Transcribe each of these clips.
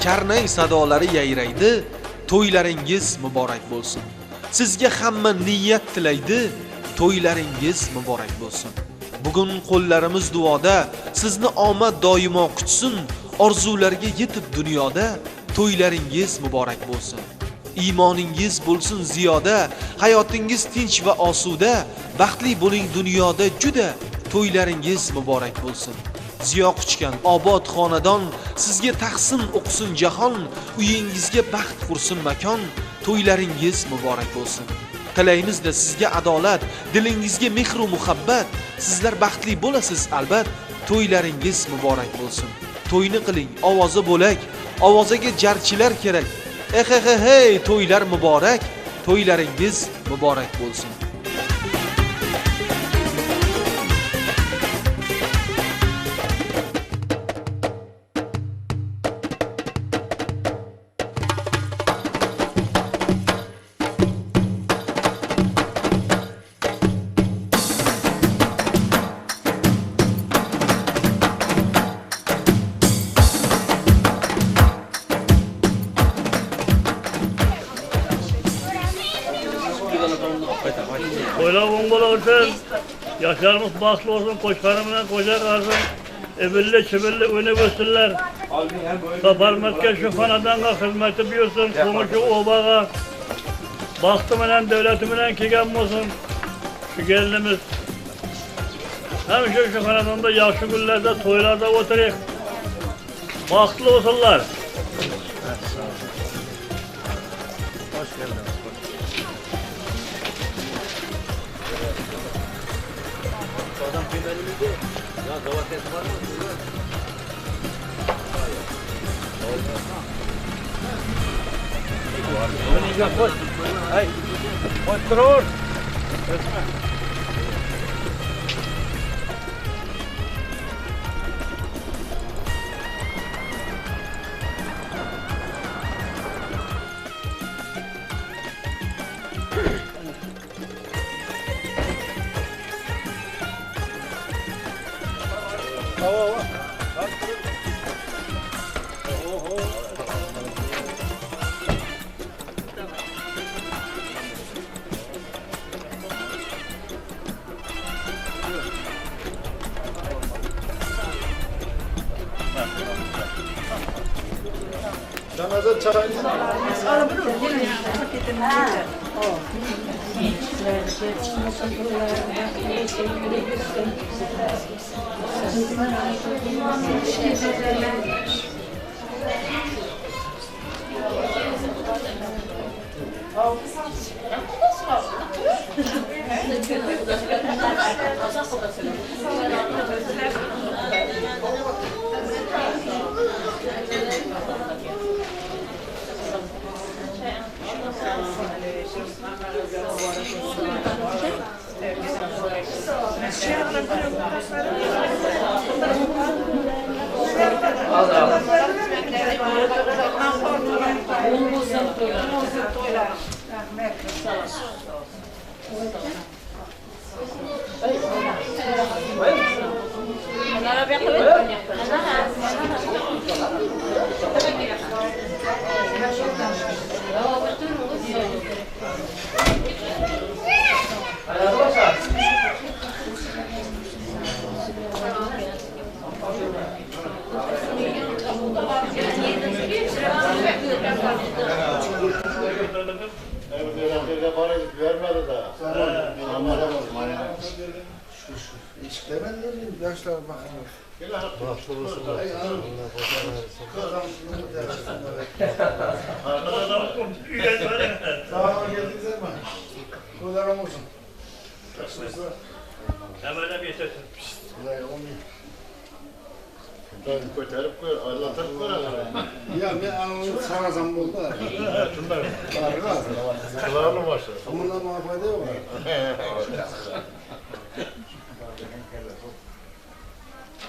Karnay sadolari yayraydi, to'ylaringiz muborak bo'lsin. Sizga hamma niyat tilaydi, to'ylaringiz muborak bo'lsin. Bugun qo'llarimiz duoda, sizni omad doimo kutsin, orzularga yetib dunyoda, to'ylaringiz muborak bo'lsin. Iymoningiz bo'lsin ziyoda, hayotingiz tinch va osuda, baxtli bo'ling dunyoda juda, to'ylaringiz muborak bo'lsin. Ziyo quchgan obod xonadon, sizga tahsin o'qisin jahon, uyingizga baxt qursin makon, to'ylaringiz muborak bo'lsin. Tilaymizda sizga adolat, dilingizga mehr va muhabbat, sizlar baxtli bo'lasiz albat, to'ylaringiz muborak bo'lsin. To'yni qiling, ovozi bo'lak, ovozaga jarchilar kerak. Hey, to'ylar muborak, to'ylaringiz muborak bo'lsin. Yaşlarımız baxtlı olsun, koçlarımla koca kalsın, ebilli çibilli önü görsünler. Saparmetke şu xanadanğa hizmeti buyursun, komşu obağa, baxtı menen, devleti menen kelgan olsun şu gelinimiz. Həmişə şu xanadanda yaxşı günlerde, toylarda oturayıq. Baxtlı olsunlar. Hoş geldiniz. Otur.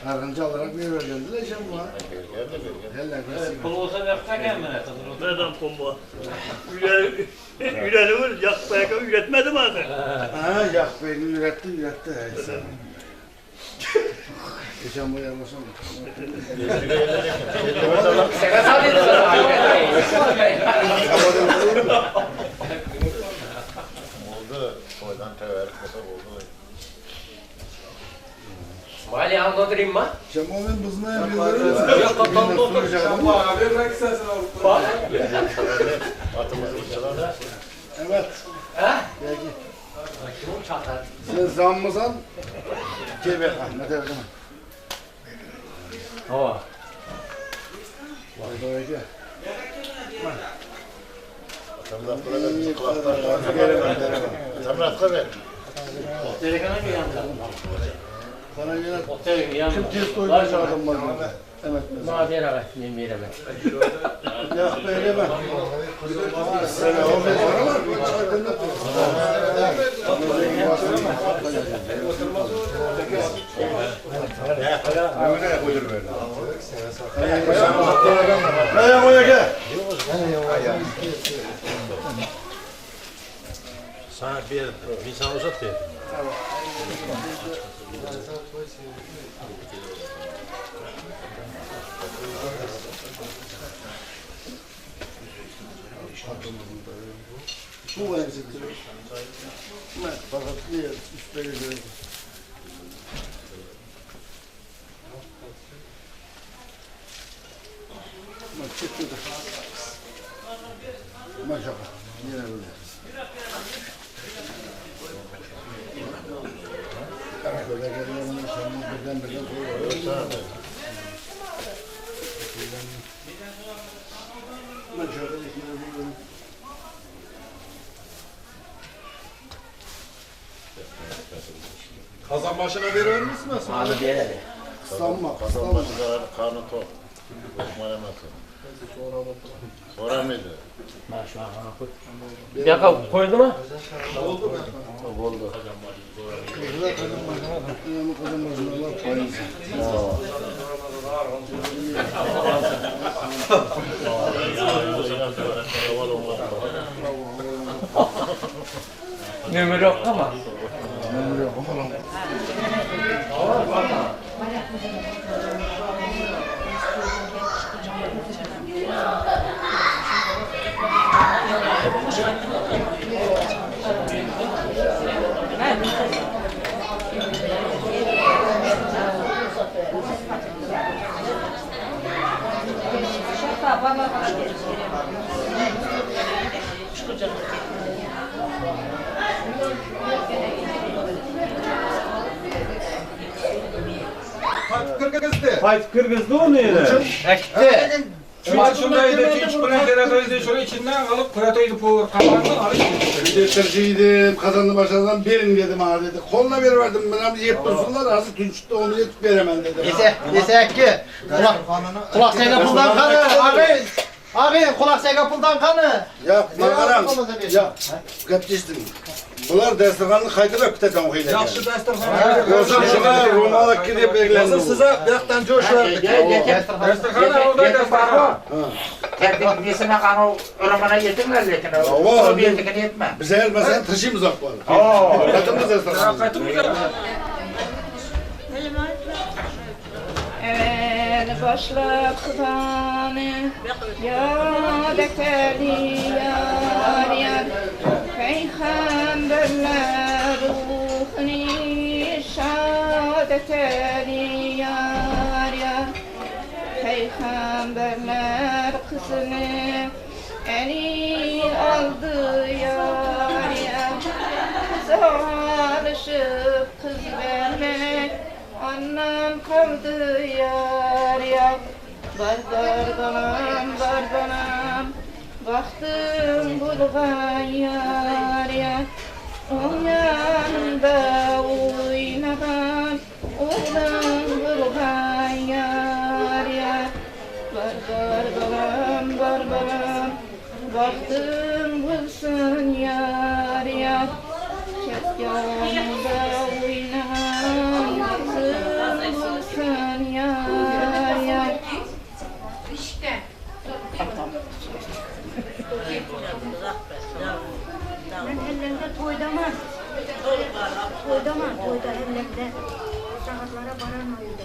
Arınca olarak ne vergeldiler şimdi bu? Pul olsa yapsak mı? Neden kumbu? Ürelim, yakmaya üretmedim artık. Ha, yakmayı üretti, üretti. Geçen bu yerleşim. Oldu. Toydan teverik olsa oldu. Mali anlatayım mı? Şamanın buzuna yapıyoruz. Ya kapalı otur. Şaman vermek istersen alıp. Atımızı uçalım. Evet. Ha? Peki. Sen zammızan geber Ahmet Erdoğan. Ha. Vay be. Sana göre kim tez koymuş adam var. Evet. Ma veremez, men veremez. Ya böyle bak. Sen o Sana bir sana uzat dedim. Bu var bize. Ne? Fakat niye üstte geliyor? Bak çıktı da. Maşallah. Yine böyle. Böyle geliyor, birden birden koyuyor. Kazan başına verir misin Osman? Abi verelim. Kıslanma, Kazan kıslanma. başı zararı karnı tok. Osman Emre'si. Sonra mıydı? Yaka koydu mu? Oldu mu? Oldu. Güzel kazan başına, önemli kazan başına Allah payını. Nömür yok ama. Nömür yok ama. Hayt Kırgız'da o neydi? Ekti. Şundaydı, hiç bilen kerataydı, şöyle içinden alıp kurataydı bu kapandan alıp Getirciydim, kazandı başlardan birin dedim ha dedi. Koluna veriverdim, ben abi yiyip dursunlar, azı tünçte onu yetip veremem dedim. Dese ki, kulak seyre puldan kanı, abi, abi kulak seyre puldan kanı. Ya, makaram, ya, gapçistim. Bular dasturxonni qaytarib bitasan o'ylagan. Yaxshi dasturxon. O'zim shunga ro'molakka deb belgilandim. Hozir size bir yoqdan jo'sh verdik. Dasturxon orada dasturxon. Tertip nesine kanı oramana yetinler lekin. O berdikini yetme. Biz elmasan tashimiz oq bo'ladi. Qaytamiz dasturxon. Qaytamiz. El başla Kur'an'ı ya dekeli yar yar Peygamberler ruhunu şad eteli yar yar Peygamberler kızını eli aldı yar yar Kız alışıp kız vermek annem kaldı yar yar Bar bar balam bar balam baktım bulgan yar yar O yanında oynayan oğlan bulgan yar yar Bar bar balam bar balam baktım bulsun yar yar Çet yanında oynayan kızım bulsun yar yar. İşte. Ben ellerinde toydaman. Toydaman, toyda ellerinde. Saatlara varan öyle.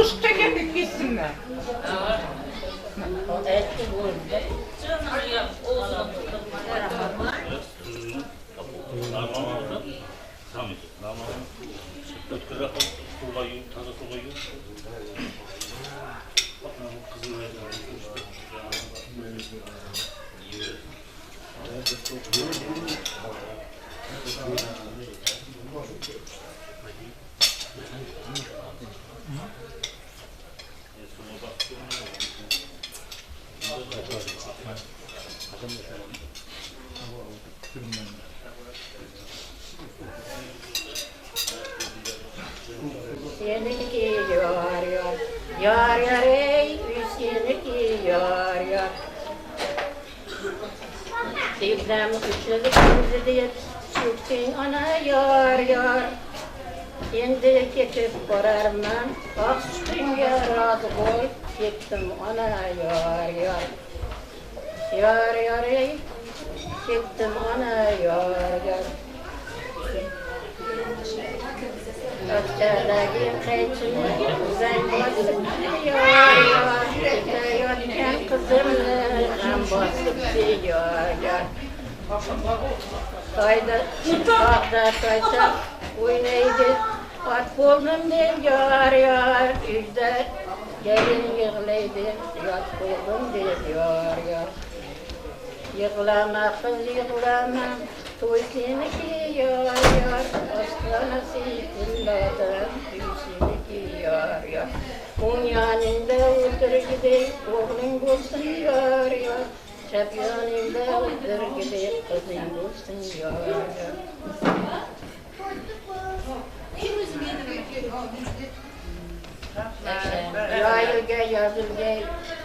Qo'shiqcha ketsinlar. Seniki yar yar, yar yar ey, seniki yar yar. Sevdam uçluk deb so'ksang ona yar yar. Endi ketib borarman, oq sutingga rozi bo'l, ketdim ona yar yar. Yar yar ey, ketdim ona yar yar. Tokchadagi qaychini zang bosibdi yor yor, ketayotgan qizimni g'am bosibdi yor yor. Toyda tog'da toycha o'ynaydi, ot bo'ldim deb yor yor, uyda kelin yig'laydi, yot bo'ldim deb yor yor. Yig'lama qiz yig'lama, to'y seniki yor yor, ostonasi tilladan uy seniki yor yor. O'ng yoningda o'tirgidek o'g'ling bo'lsin yor yor, chap yoningda o'tirgidek qizing bo'lsin yor yor. Yoyilgay yozilgay,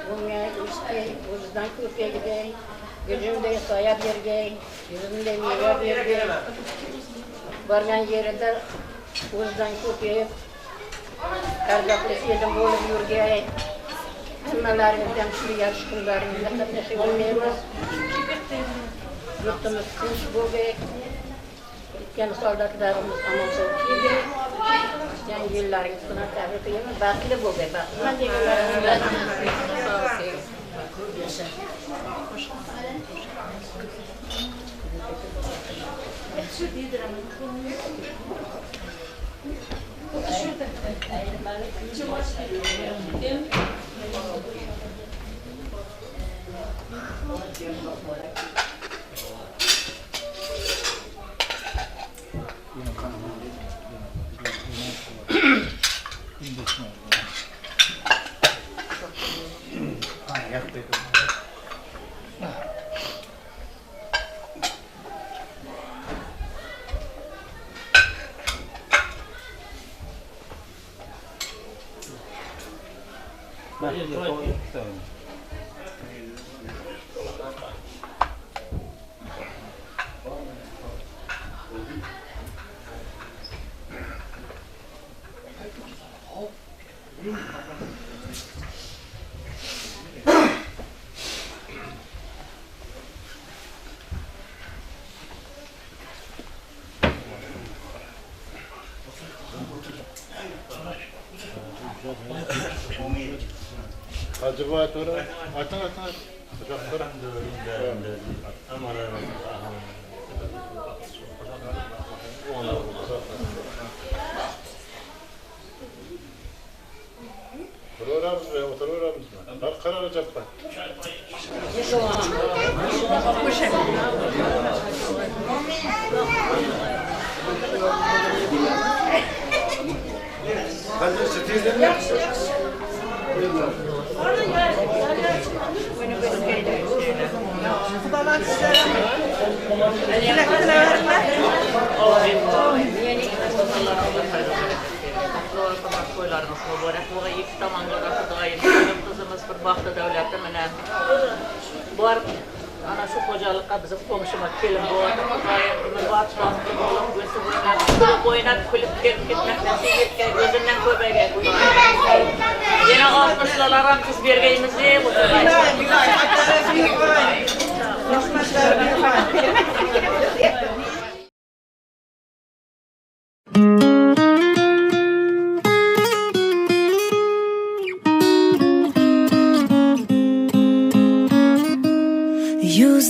bunga o'sgay, o'zidan ko'paygiday, gücümday soya bergay, yuzimday meva bergay. Borgan yerida o'zidan ko'payib, ardoqli kelin bo'lib yurgay. Hammalaringizdan shu yaxshi kunlaringizda qatnasha olmaymiz. Yurtimiz tinch bo'lgay. Ketgan soldatlarimiz omon sog' kelgay. Yangi yillaringiz bilan tabriklayman. Baxtli bo'lgay. Baxtli deganlaringiz bilan. Ko'p yasha.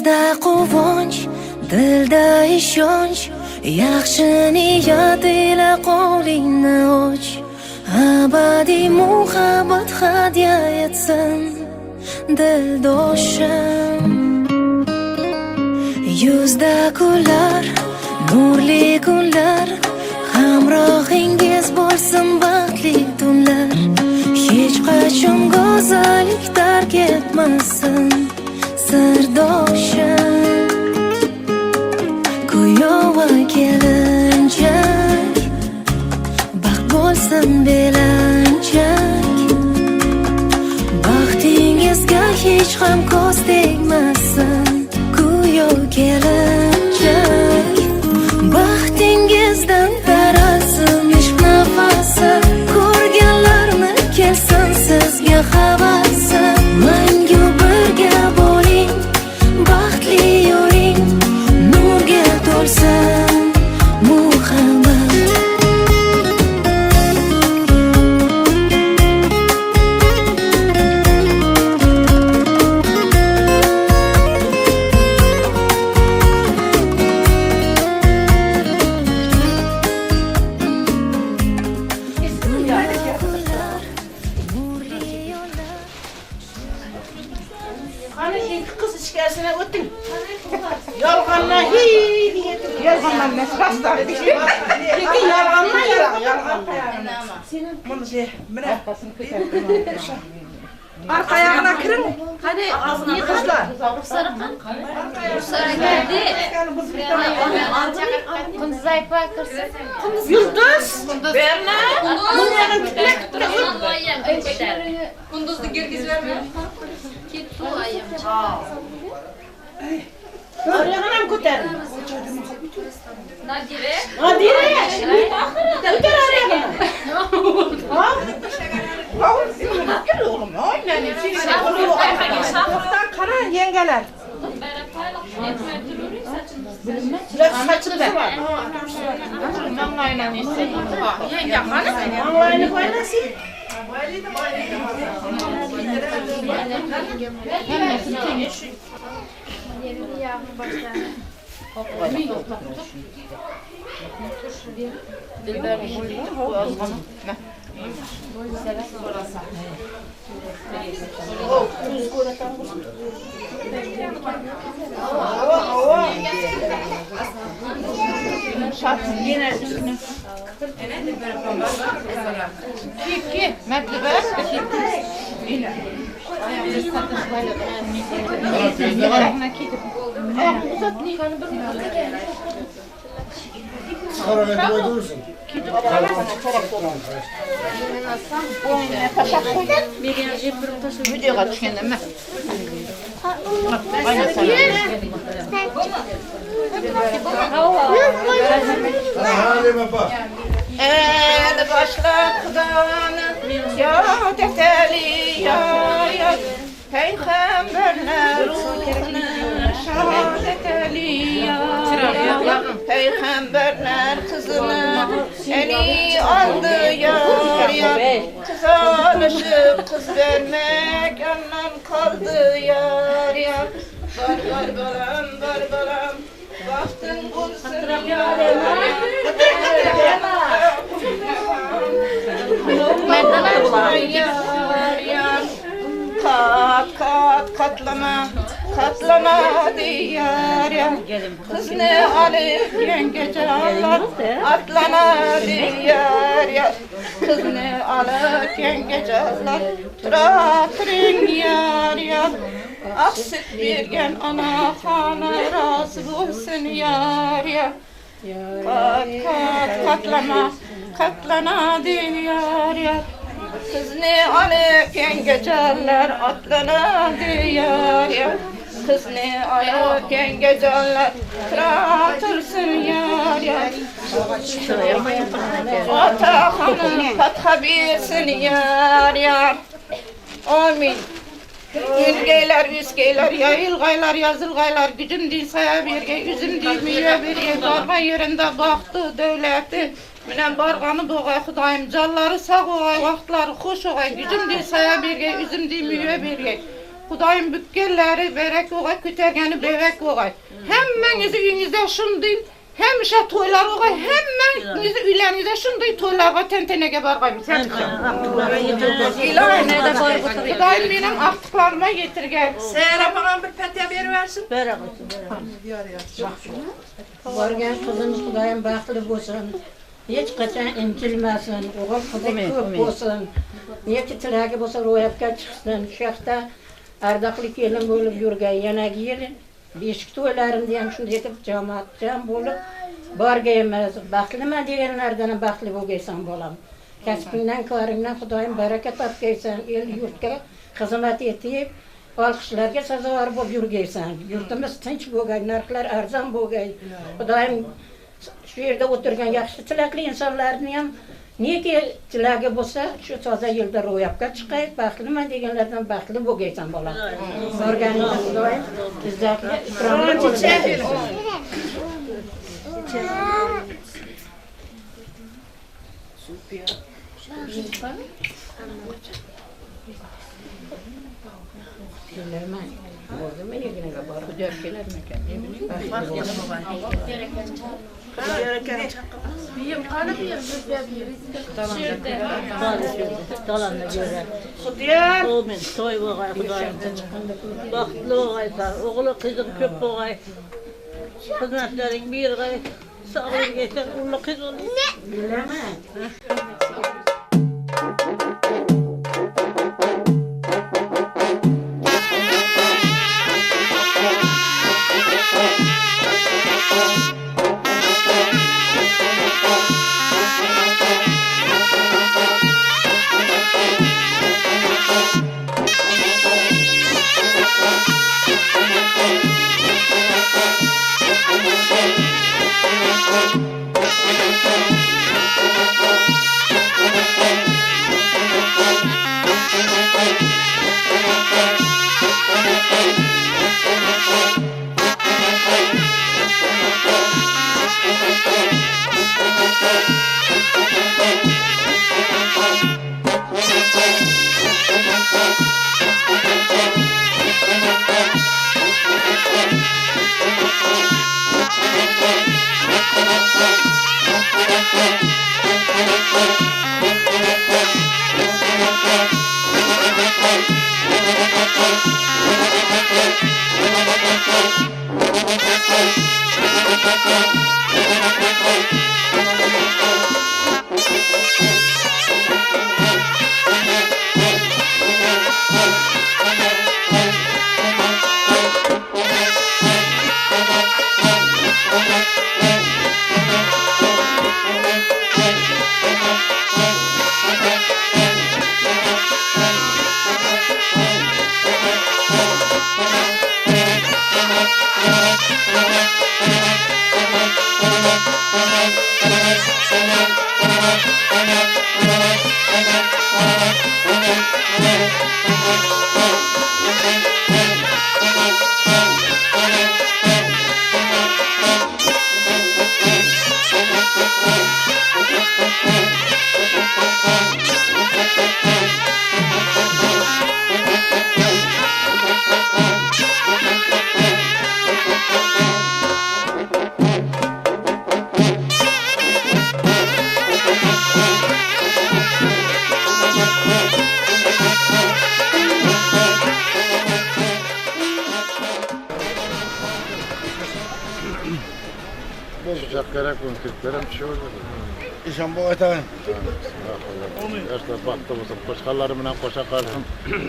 Yuzda quvonch, dilda ishonch, yaxshi niyat ila qo'lingni och. Abadiy muhabbat hadya etsin dildoshim. Yuzda kular, nurli kunlar, hamrohingiz bo'lsin baxtli tunlar. Hech qachon go'zallik tark etmasin sirdoshim. Kuyov va kelinchak, baxt bo'lsin belanchak. Baxtingizga hech ham ko'z tegmasin kuyov kelinchak. Baxtingizdan taralsin ishq nafasi, ko'rganlarni kelsin sizga havasi. Mangu birga bo'ling, baxtli yuring, nurga to'lsin muhabbat. Qani ikki qiz ichkarisine o'ting. Yolg'ondan hi yolg'ondan emas, rostdan. Lekin yolg'ondan yolg'on. Buni mana arqa oyog'ina kiring. Qani qizlar. Qunduzaypa kirsin. Yulduz. Berna. Qunduzni kirgizverma. Ketdi ayam. Oyog'ini ham ko'taring. Nadira. Nadira. Ko'tar oyog'ini. Ha? Gel oğlum, aynen. To'xtang, qarang, yengalar. Saçını var. Manglayini qo'ylasin. Videoga tushganda nima? El başla Xudoni yod eteli ya ya, Peygamberler ruhunu şad eteli ya ya, Peygamberler kızını eli aldı yar yar, kız alışıp kız vermek anlam kaldı yar yar. Bar bar balam bar balam, bahtın bulsun yar yar. Yar yar, kat kat katlama katlama diyar yar. Kız ne alıp yengecanlar atlana diyar yar. Kız ne alıp yengecanlar tıra tırın yar yar. Ah süt bergen ana xana razı olsun yar yar. Kat kat katlama katlana diyar yar. Kız ne alıp yengecanlar atlana diyar yar. Kız ne alıp yengecanlar tıra tırsın yar yar. Ata hanım fatha bilsin yar yar. Amin. Ülgeyler, üskeyler, yayılgaylar, yazılgaylar, gücüm değil saya bergey, üzüm değil meyve bergey, bargan yerinde baktı, devleti, minen barganı boğay Xudayım, canları sağ oğay, vaxtları xoş oğay, gücüm değil saya bergey, üzüm değil meyve bergey. Xudoyim bukkanlari barak o'g'ay, ko'targani bevak o'g'ay. Hammangizni uyingizda shunday hamisha to'ylar o'g'ay, hammangizni uylaringizda shunday to'ylarga tantanaga borg'aymiz. Ilohim, Xudoyim mening aqtiqlarimga yetirgan. Sera bana bir fatiha beriversin. Borgan qizimiz Xudoyim baxtli bo'lsin. Hech qachon inchilmasin, o'g'il qizi ko'p bo'lsin. Neki tilagi bo'lsa ro'yobga chiqsin. Shu yoqda ardoqli kelin bo'lib yurgan. Yanagi yil beshik to'ylarimda ham shunday etib jamoat jam bo'lib borgaymiz. Baxtliman deganlardan baxtli bo'lgaysan bolam. Kasbingdan, koringdan Xudoyim baraka topgaysan. El yurtga xizmat etib, olqishlarga sazovor bo'lib yurgaysan. Yurtimiz tinch bo'lgay, narxlar arzon bo'lgay. Xudoyim shu yerda o'tirgan yaxshi tilakli insonlarni ham neki tilagi bo'lsa, shu toza yilda ro'yobga chiqay, baxtliman deganlardan baxtli bo'lgaysan bolam. Borganingda Xudoyim izzatli, ikromli bo'lib yashaysan. Kelarman. Bo'ldimi yig'inga borib Xudoyor kelarmikan? Biyim qani biyim bizda biyim. Dalanna göre. Xudoyor. Amin. To'y bo'lg'ay Xudoyim. Baxtli bo'lg'aysan, o'g'li qizing ko'p bo'lg'ay. Xizmatlaring berg'ay. Sog'lik yetar, o'g'li qiz Bilaman.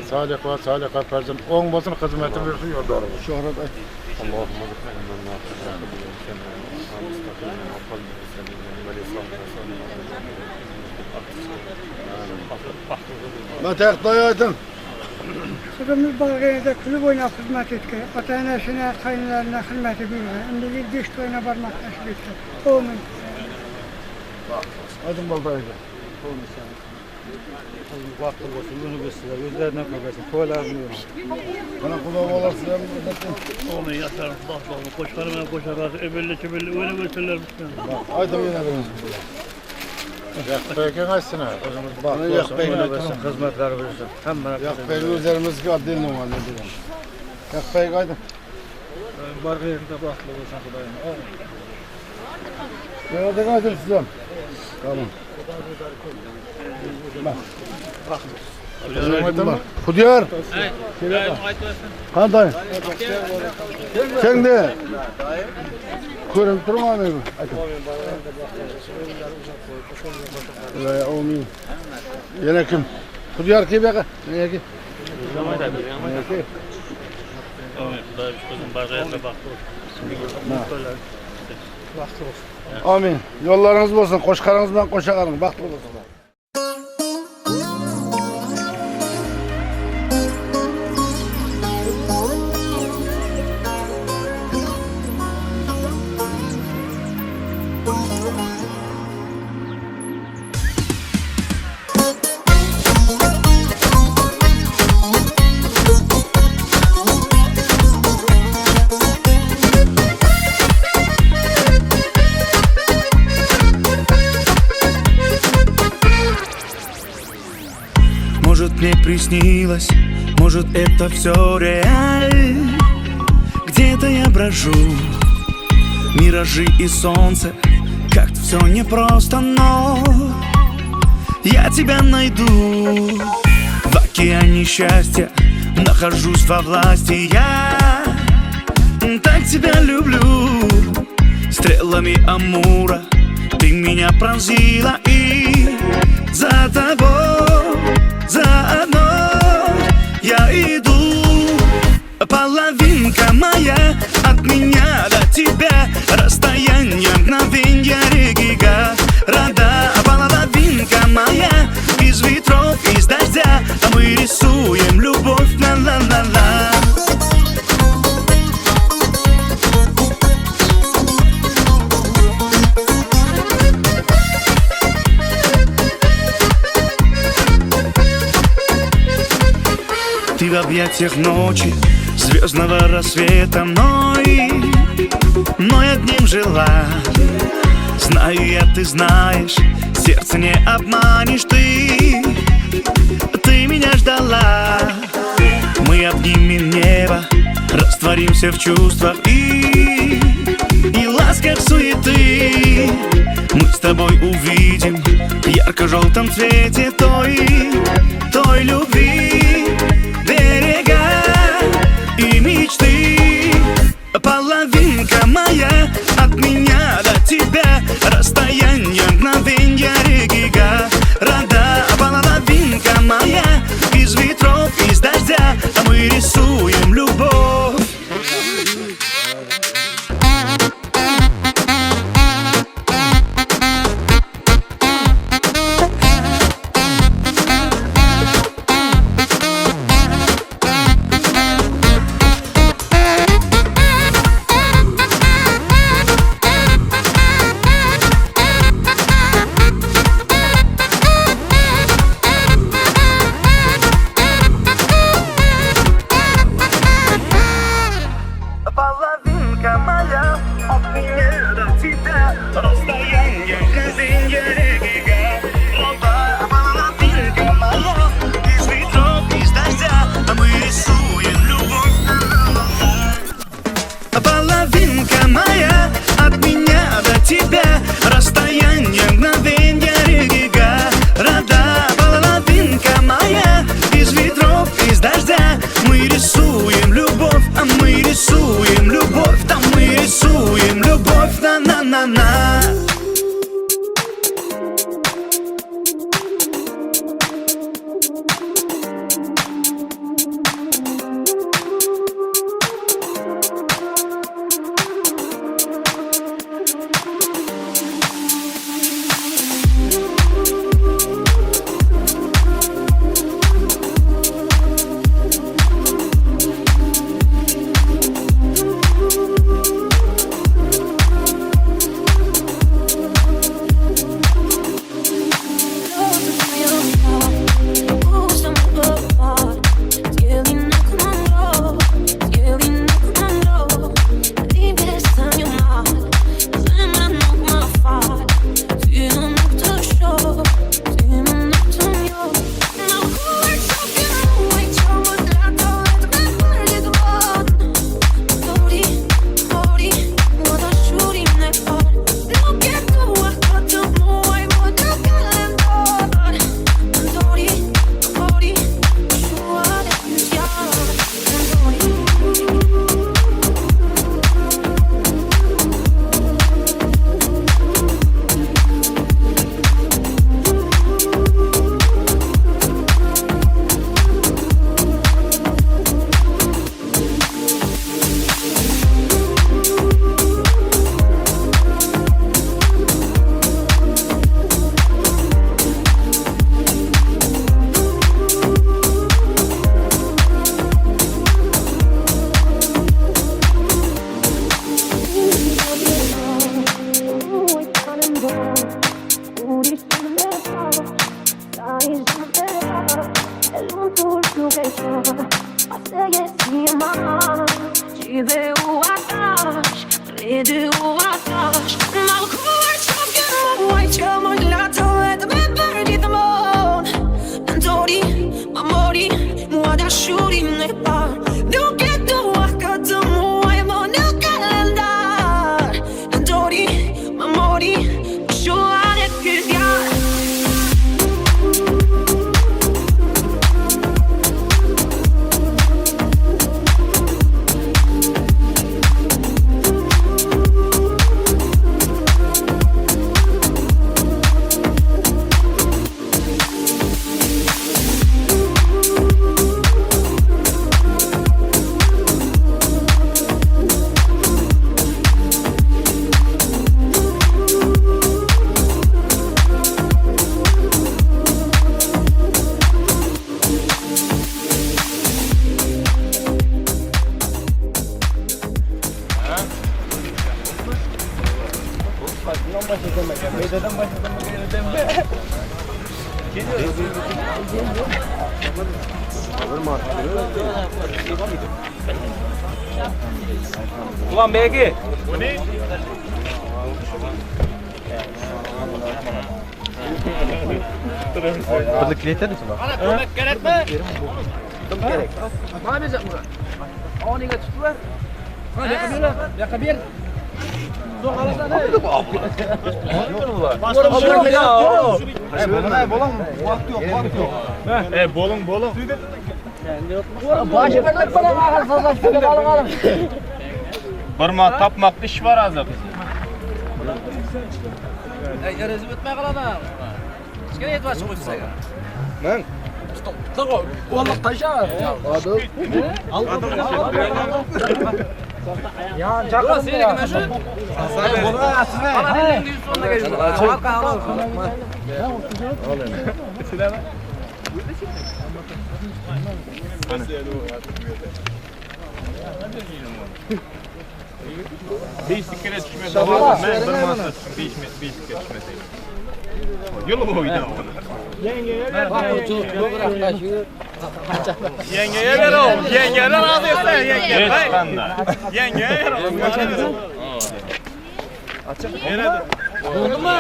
Saliha, saliha farzand o'ng bo'lsin, xizmati bersin, yo'ldori bo'lsin. Shuhrat ayt. Allohumma Mataqday ayting. Qizimiz borganida kulib o'ynab xizmat etgan, ota-onasini, qaynonalarini xizmati bergan. Endi besh to'yina bormoq nasib etdi. Amin. Ayting boltay aka. Baxtli bo'lsin, unib o'ssinlar, o'zlaridan ko'rsin, to'ylarini bersin. Mana Xudo xohlasa ham Amin, yoshlarimiz baxtli bo'lsin, qo'shqari bilan qo'sha qalsin, ebilli chibilli o'ynab o'ssinlar. Ayting yana birimiz. Yoqpayga qaysini? O'zimiz baxtli bo'lsin, xizmatlari bo'lsin. Hamma Yoqpayga o'zlarimizga отдельно degan. Yoqpayga ayting. Borgan baxtli bo'lsin Xudoyim. Yerda ayting siz ham. Tamam. Xudiyor. Qanday? Kengdi. Ko'rinib turmadi. Amin. Yana kim? Xudiyor kelib yoqqa. Yana kim? Xudoyim o'zim barg'ayatda baxtli bo'lsin. Baxtli bo'lsin. Amin. Yo'llaringiz bo'lsin, qo'shqaringiz bilan qo'shaqaring, baxtli bo'lsin. Может, мне приснилось, может, это все реаль. Где-то я брожу, миражи и солнце. Как-то все непросто, но я тебя найду. В океане счастья нахожусь во власти. Я так тебя люблю. Стрелами Амура ты меня пронзила, и за тобой заодно я иду. Половинка моя от меня до тебя, расстояние мгновенья, реки, города. Половинка моя из ветров, из дождя, а мы рисуем любовь, ла-ла-ла-ла. Ты в объятиях ночи, звездного рассвета мной, но я днем жила. Знаю я, ты знаешь, сердце не обманешь ты. Ты меня ждала. Мы обнимем небо, растворимся в чувствах и ласках суеты. Мы с тобой увидим в ярко-желтом цвете той любви, берега и мечты. Половинка моя от меня до тебя, расстояние мгновенья, реки, города. Половинка моя из ветров, из дождя, а мы рисуем любовь. Ulan BG. Bu ne? Birlik yeterli mi? Ana kömek gerekmi? Kim gerek? Bana beracak buni. Oniga tutib. Ha, yoqa ber. Yoqa ber. Bolun bolun. Bir ma tapmak iş var azab. Rezib o'tmay qoladi. Kichkina yetvachib qo'ysa. Men. Vallahi taşar. Ya chaqir seniki shu. Mana endi 100 so'mga Beş kere düşmez. Beş kere düşmez. Yolu boyda. Yengeye ver oğlum. Yengeler razı etsin. Yenge. Yengeye ver oğlum. Oldu mu?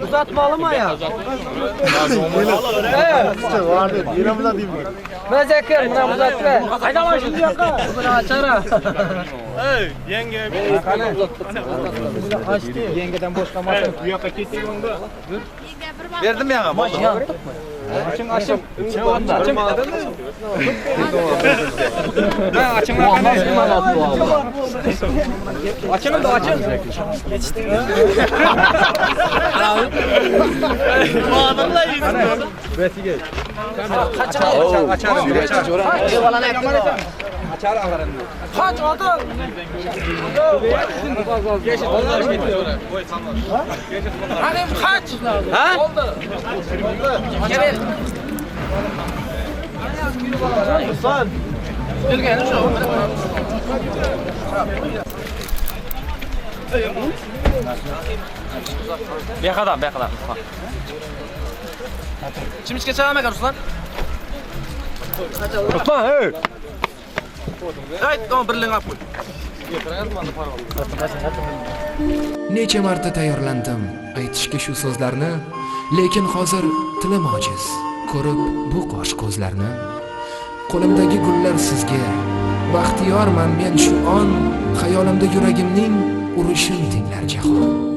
Uzatmalı mı ya? Mezekir, buna uzatma. Haydama şimdi yaka. Bunu açar ha. Yenge. Açtı. Yengeden boş kalmasın. Bu yaka kesin onda. Verdim ya. Açın açın. Açın. Açın. Açın da açın. Geçti. Madamla yüzüm. Kaç adam? Hanım kaç? Ha? Oldu. Gel. Gel şu. Beqadam, beqadam. Chimishga chalamak Ruslan. Ruslan, hey. Ayt, tamam birling olib qo'y. Necha marta tayyorlandim aytishga shu so'zlarni, lekin hozir tilim ojiz ko'rib bu qosh ko'zlarni. Qo'limdagi gullar sizga, baxtiyorman men shu on, xayolimda yuragimning urishin tinglar jahon.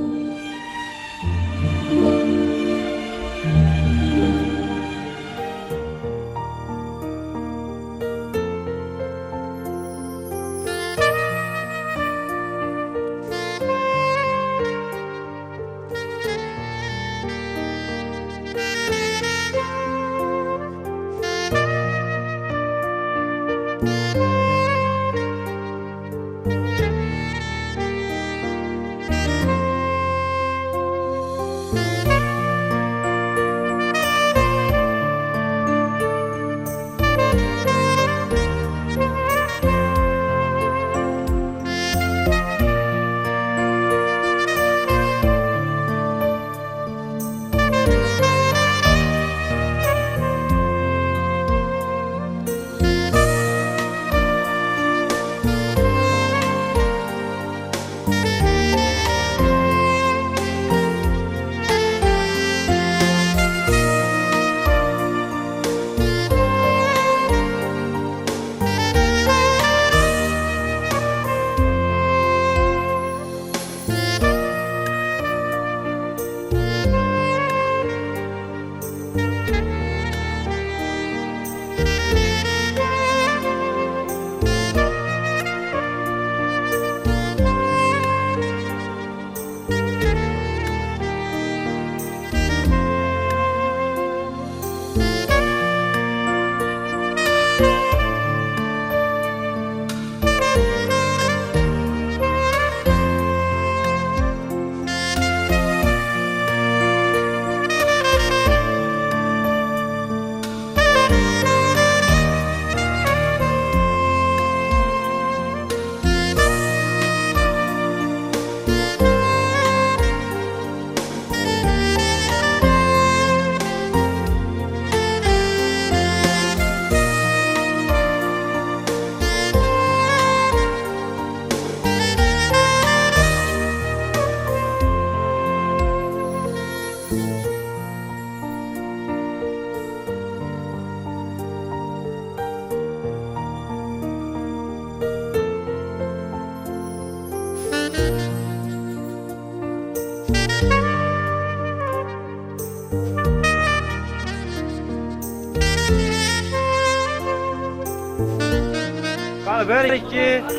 Qani 1 2 3.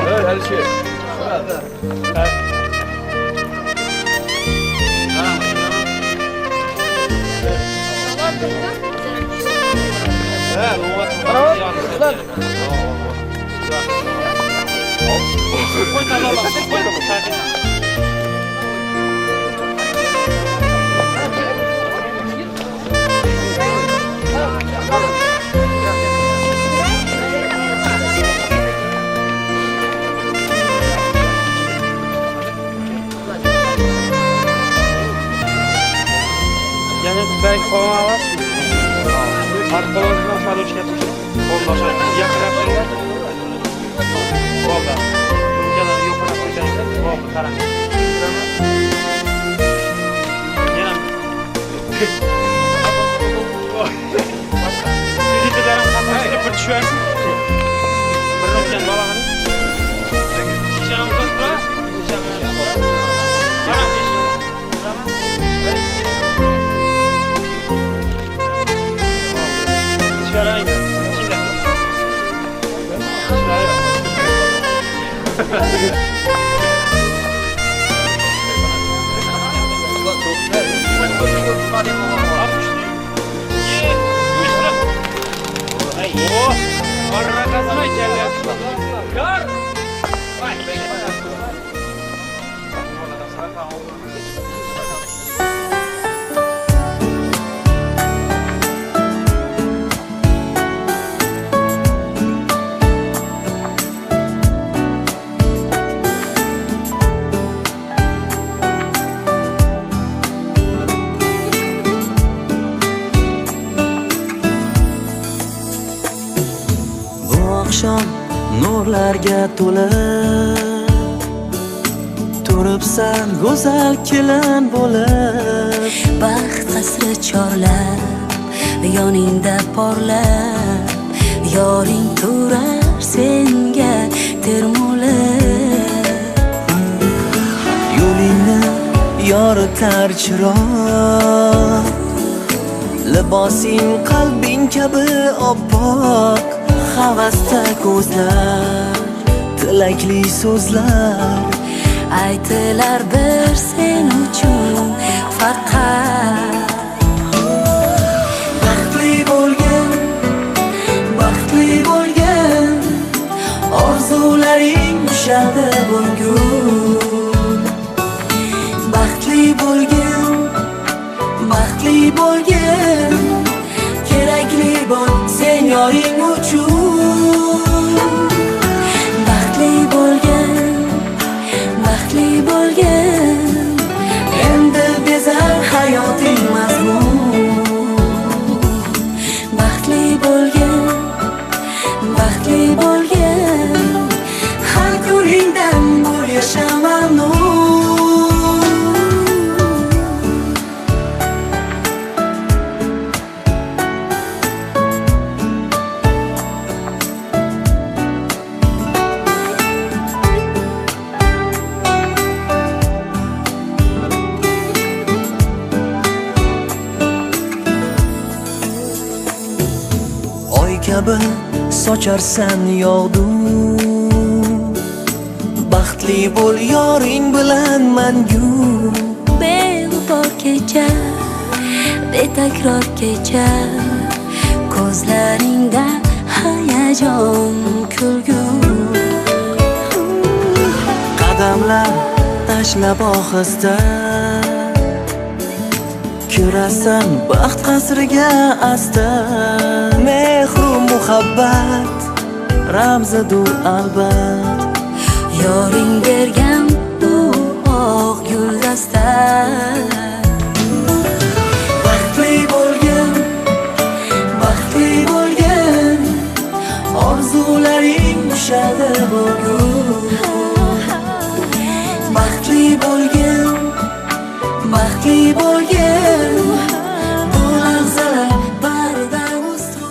Evet, her şey. Yani belki kolunu alasın. Artık kolunu aşağı doğru çıkartırsın. Kolunu aşağı yakın yapıyorlar. Kolda. Yana yukarı koyacaksın. Kolda taraf. Yana. Sütülerin kafasını bir düşüversin. Bir noktadan balağını. Şişeni uzatma. Şişeni uzatma. Yana peşine. Tamam. Nurlarga to'lib turibsan go'zal kelin bo'lib, baxt qasri chorlab yoningda porlab, yoring turar senga termulib, yo'lingni yoritar chiroq, libosing qalbing kabi oppoq, havasda ko'zlar, tilakli so'zlar aytilar bir sen uchun faqat. Baxtli bo'lgin, baxtli bo'lgin, orzularing ushaldi bugun. Baxtli bo'lgin, baxtli bo'lgin, kerakli bo'l sen yoring uchun. Baxtli bo'lgin, baxtli bo'lgin, endi bezar hayoting mazmun. Baxtli bo'lgin, baxtli bo'lgin, har kuningdan bo'l yasha mamnun. Kabi socharsan yog'du, baxtli bo'l yoring bilan mangu. Beg'ubor kecha, betakror kecha, ko'zlaringda hayajon kulgu. Qadamlar tashlab ohista kirasan baxt qasriga asta. Mehru muhabbat ramzidur albat, yoring bergan bu oq guldasta. Baxtli bo'lgin, baxtli bo'lgin, orzularing ushaldi bugun. Baxtli bo'lgin, baxtli bo'lgin, bu lahzalar baridan ustun.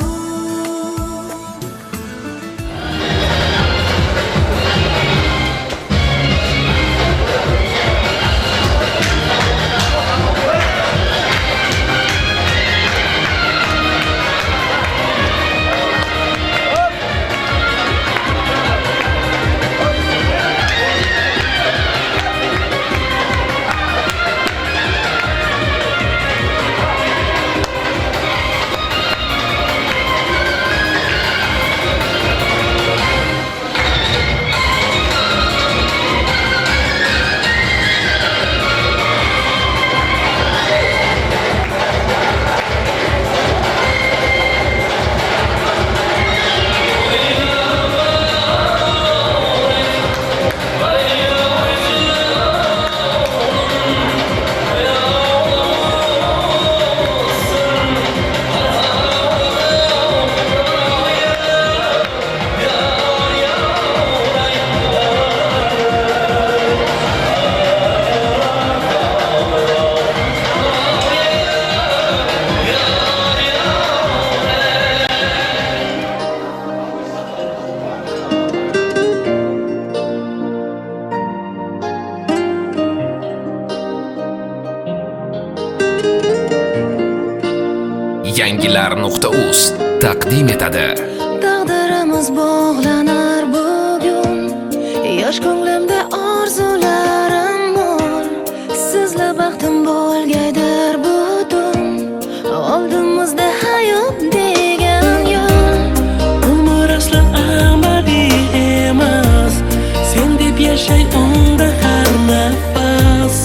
Yangilar.uz taqdim etadi. Taqdirimiz bog'lanar bugun, yosh ko'nglimda orzularim mo'l. Sizla baxtim bo'lgaydir butun, oldimizda hayot degan yo'l. Umr aslo abadiy emas, sen deb yashay unda har nafas.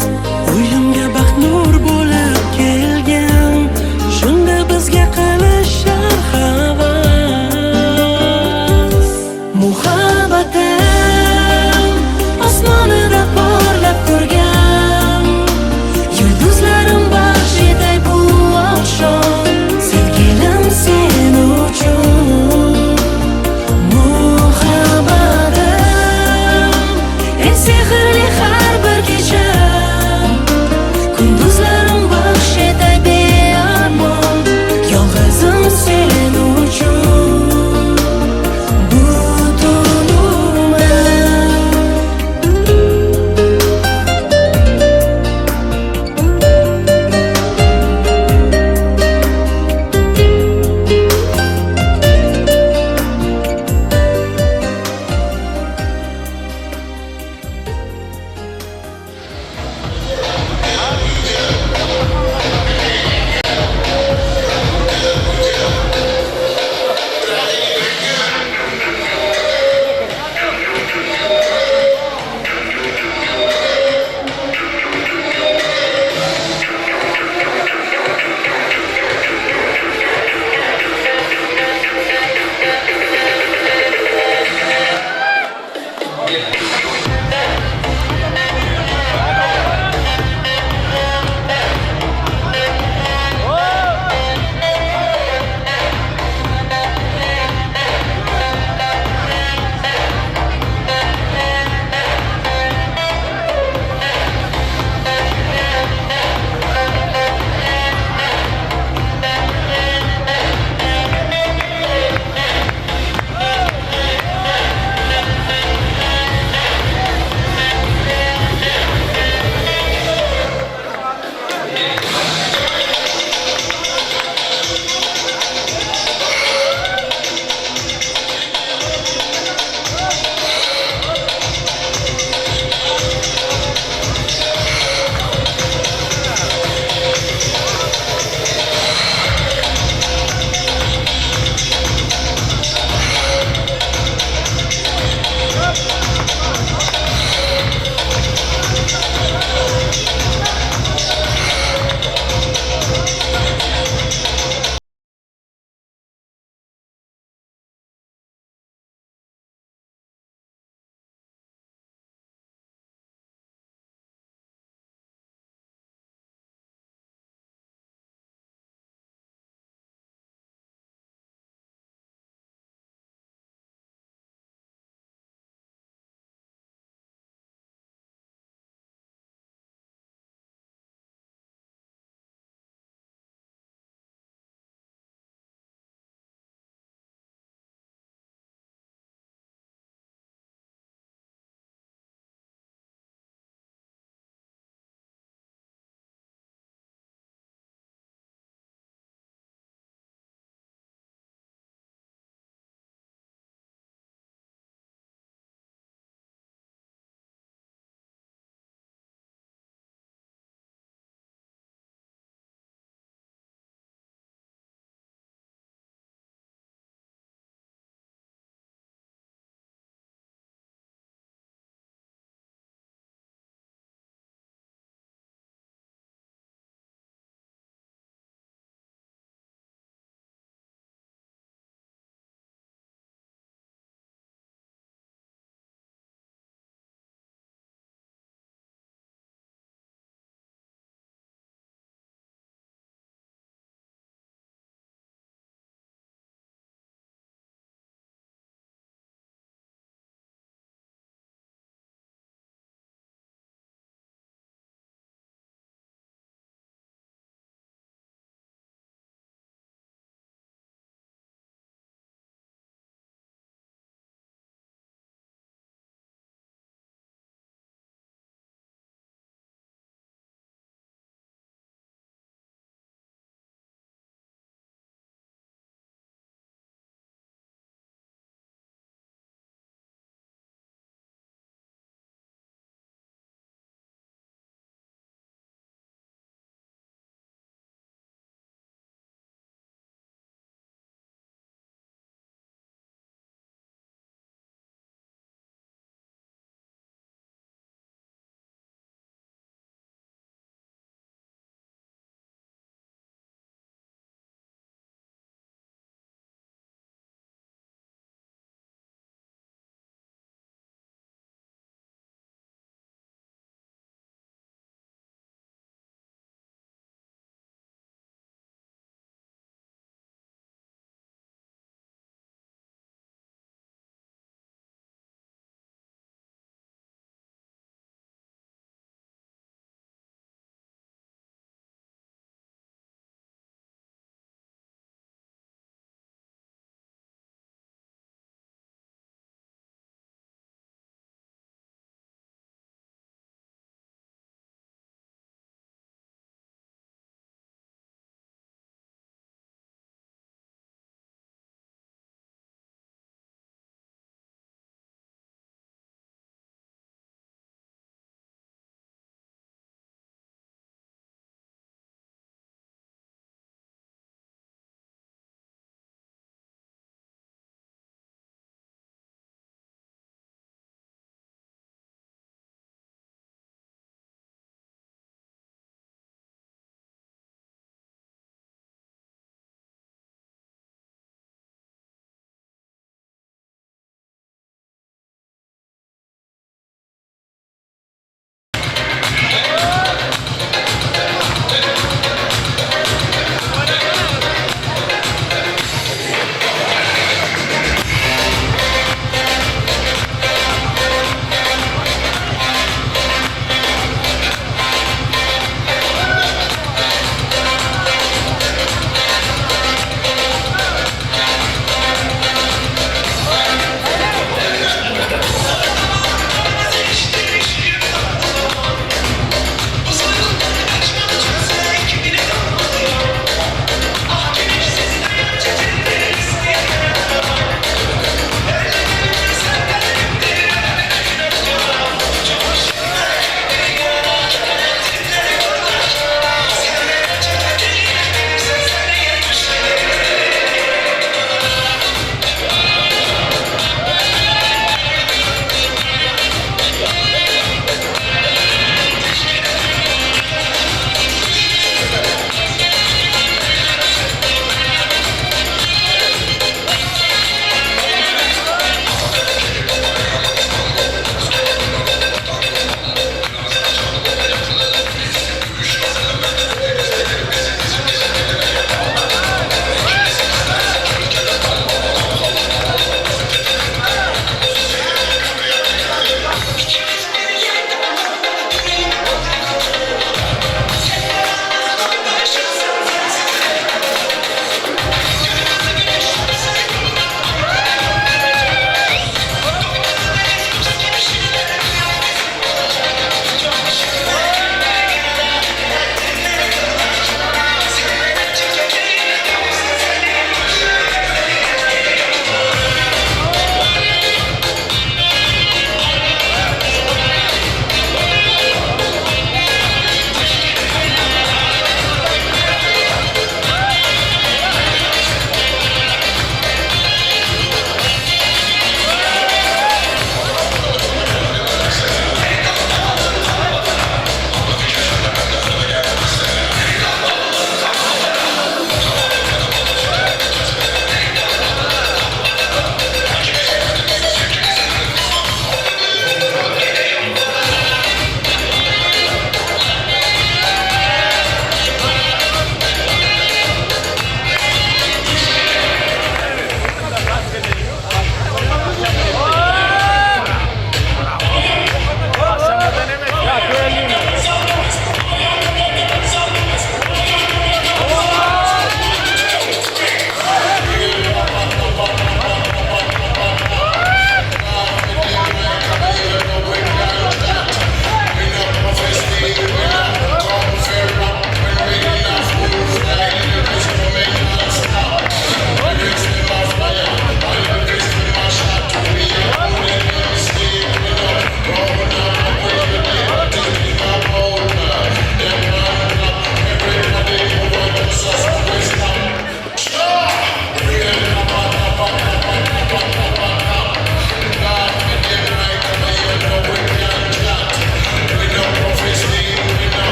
Uyimga baxt nur bo'lib kelgan, shunda bizga qilishar havas. Muhabbatim osmonida porlab turgan, yulduzlarim baxsh etay bu oqshom, sevgilim sen uchun. Muhabbatim eng sehrli har bir kecha, kunduzlarim baxsh etay bearmon, yolg'izim sen uchun. Butun umr.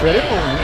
Vereyim mi onu?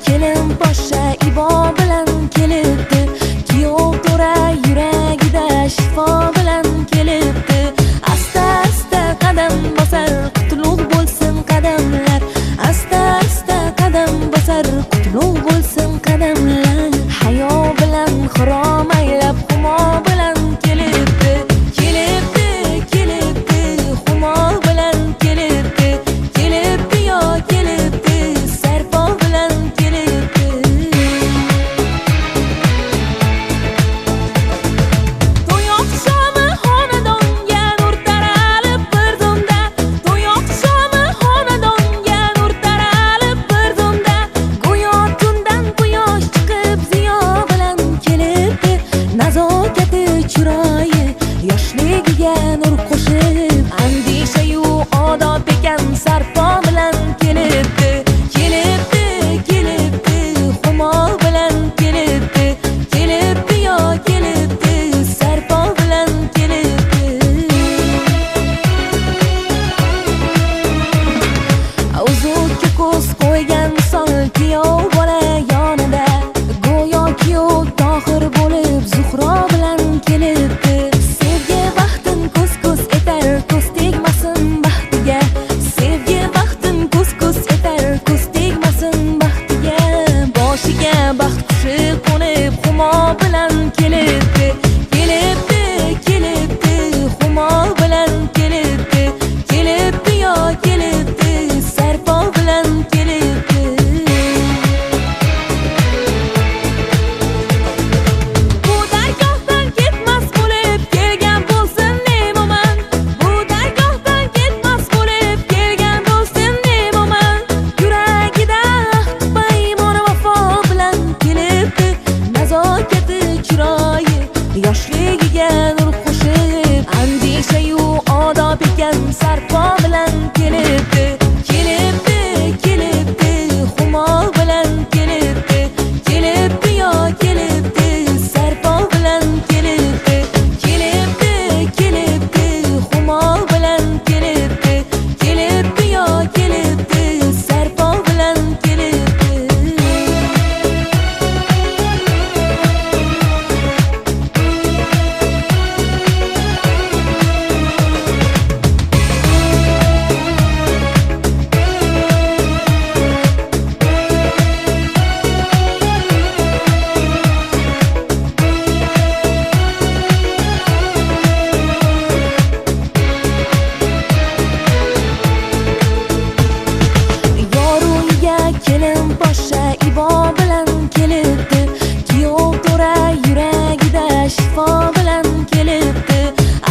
Kelin poshsha ibo bilan kelibdi, kuyov to'ra yuragida shifo bilan kelibdi. Asta-asta qadam bosar, qutlug' bo'lsin qadamlar. Asta-asta qadam bosar, qutlug' bo'lsin qadamlar. Hayo bilan xirom aylab, humo bilan kelibdi. Kelibdi, kelibdi, humo bilan kelibdi. Kelibdi yo kelibdi, sarpo bilan kelibdi. To'y oqshomi xonadonga nur taralib bir zumda. To'y oqshomi xonadonga nur taralib bir zumda. Go'yo tundan quyosh chiqib ziyo bilan kelibdi. Nazokati chiroyi yoshligiga nur qo'shib, andishayu odob ekan sarpo bilan kelibdi. Kelibdi, kelibdi, humo bilan kelibdi. Kelibdi yo kelibdi, sarpo bilan kelibdi. Uzukka ko'z qo'ygan misol kuyov bola yonida, go'yo kuyov Tohir bo'lib Zuhro bilan kelibdi. Sevgi baxtin ko'z-ko'z etar, ko'z tegmasin baxtiga. Sevgi baxtin ko'z-ko'z etar, ko'z tegmasin baxtiga. Boshiga baxt qushi qo'nib humo bilan kelibdi. Kelibdi, kelibdi, humo bilan kelibdi. Kelibdi yo kelibdi, sarpo bilan kelibdi. Bu dargohdan ketmas bo'lib kelgan bo'lsin nemoman. Bu dargohdan ketmas bo'lib kelgan bo'lsin nemoman. Yuragida ahd paymon vafo bilan kelibdi. Nazokati chiroyi yoshligiga nur qo'shib, andishayu odob ekan sarpo bilan kelibdi. Kelibdi, kelibdi, humo bilan kelibdi. Kelibdi yo kelibdi, sarpo bilan kelibdi. Kelibdi, kelibdi, humo bilan kelibdi. Kelibdi yo kelibdi, sarpo bilan kelibdi. Yor uyga kelin poshsha ibo bilan kelibdi. Kuyov to'ra yuragida shifo bilan kelibdi.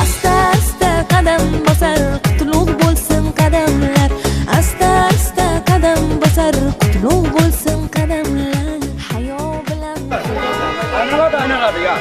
Asta-asta qadam bosar, qutlug' bo'lsin qadamlar. Asta-asta qadam bosar, qutlug' bo'lsin qadamlar. Hayo bilan Anaqada ya.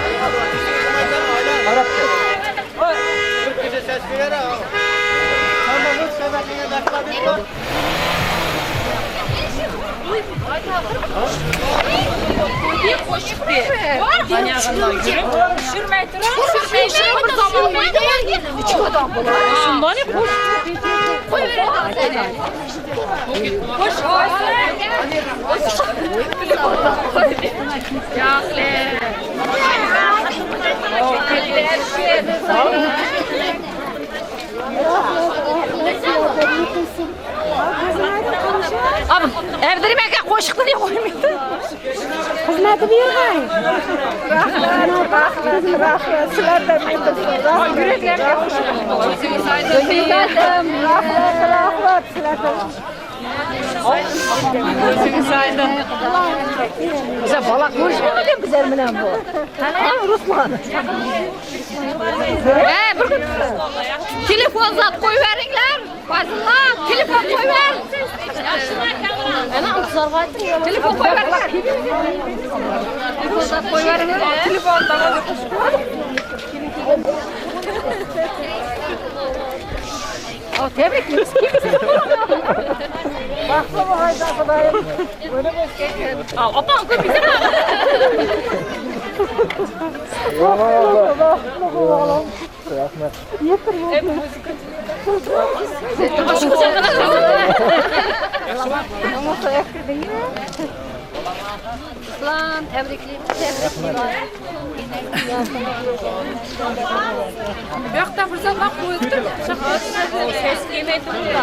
Abi, Evdirim aka qo'shiqni niye qo'ymaydi? Xizmati berg'ay. Rahmat, rahmat, rahmat. Sizlardan Rahmat, rahmat sizlardan. Ko'zingiz oydin. Biza bola ko'rishmagan bizlar bilan bu. Ha, Ruslan. Bir telefon zat qo'yib beringlar. Fazıllar, telefon qo'yver. Ana intizorga ayting. Telefon qo'yver. Telefon qo'yver. Telefondan O, tebriklaymiz. Baxtli bo'l, Xudoyim. Opam ko'p Rahmat. Islom, tebriklaymiz. Bu yoqda fursatlar qo'yib turib, ses kelmay turibdi.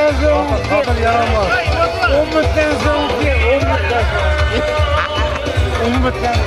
So'ng yaramaz. Umutdan so'ng, umutdan so'ng. Umutdan.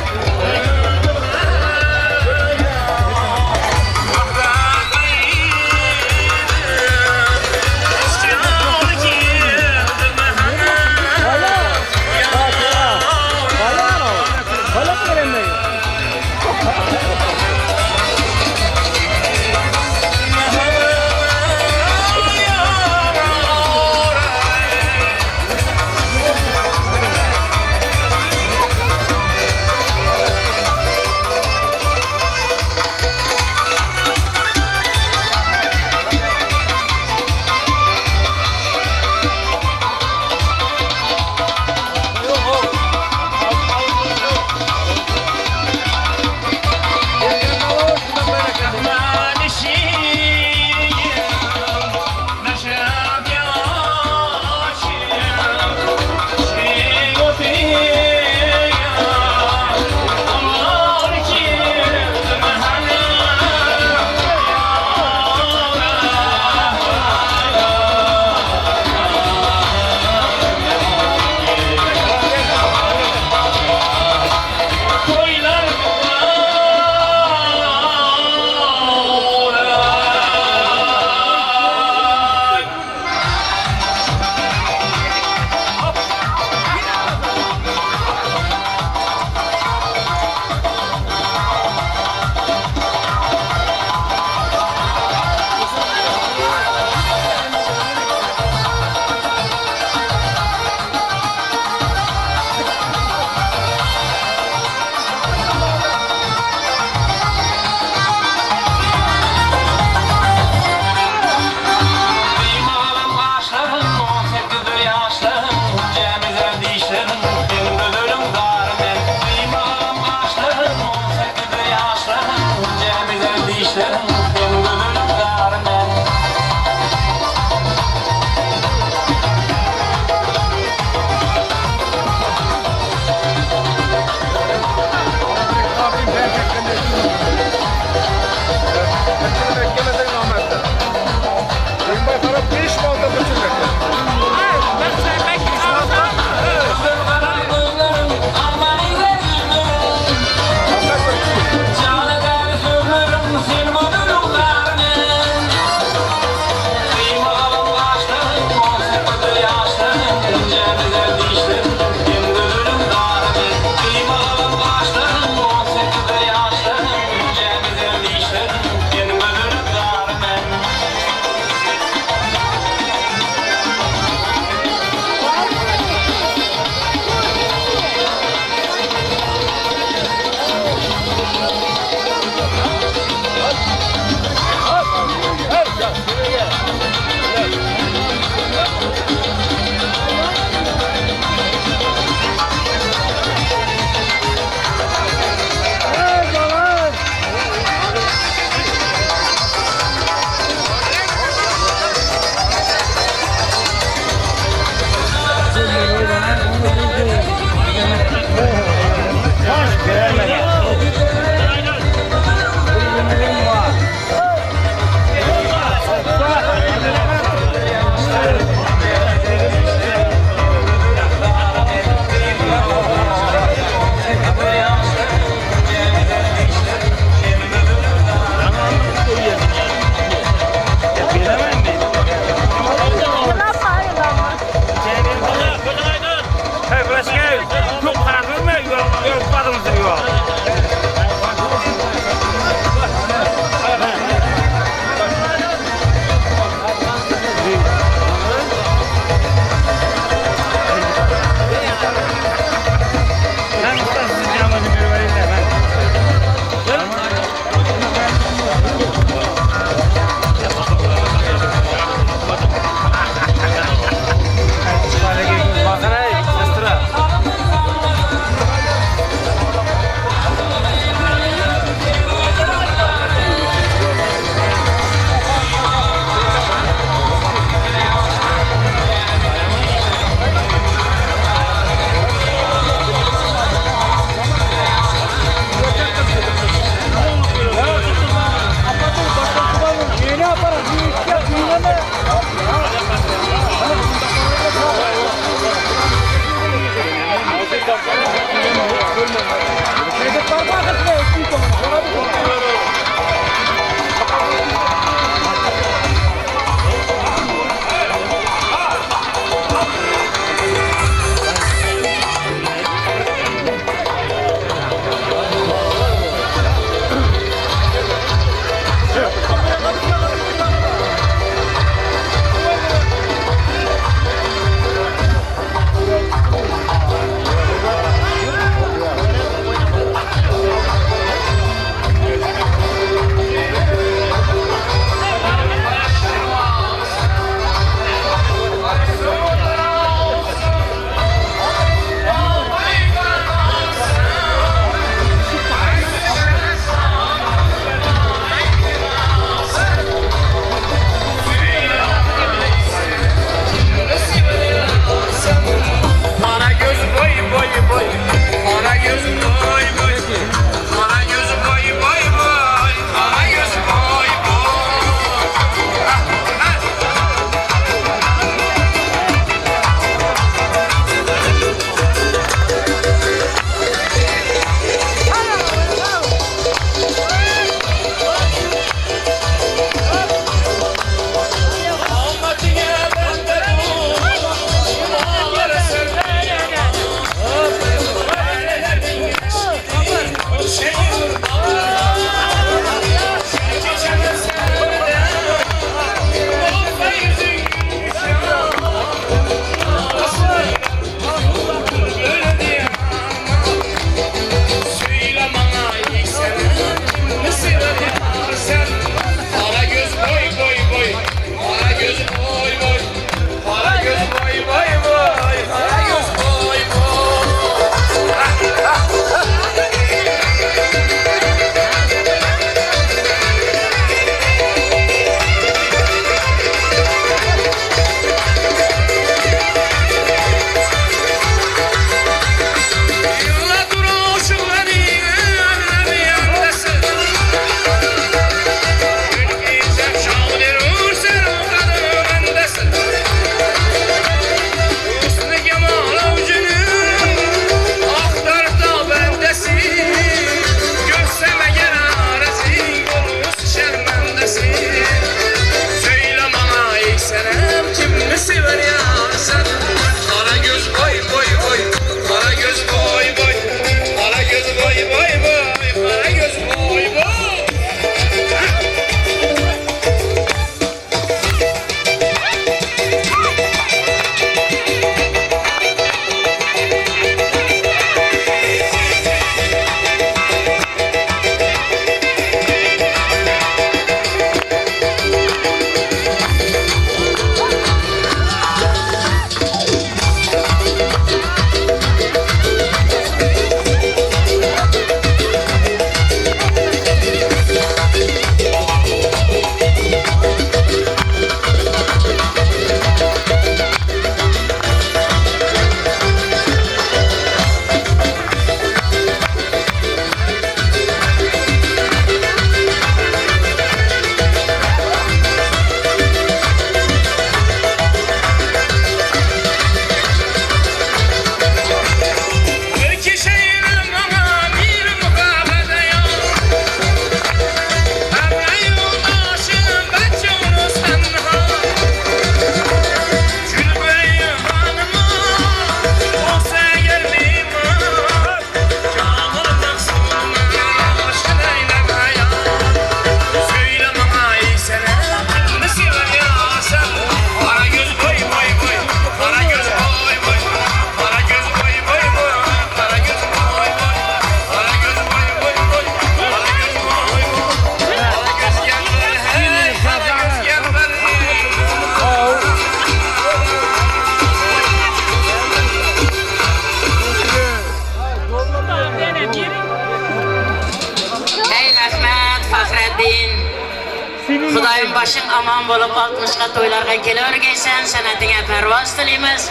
Xudoyim boshing omon bo'lib 60 to'ylarga kelavergaysan, san'atingga parvoz tilaymiz.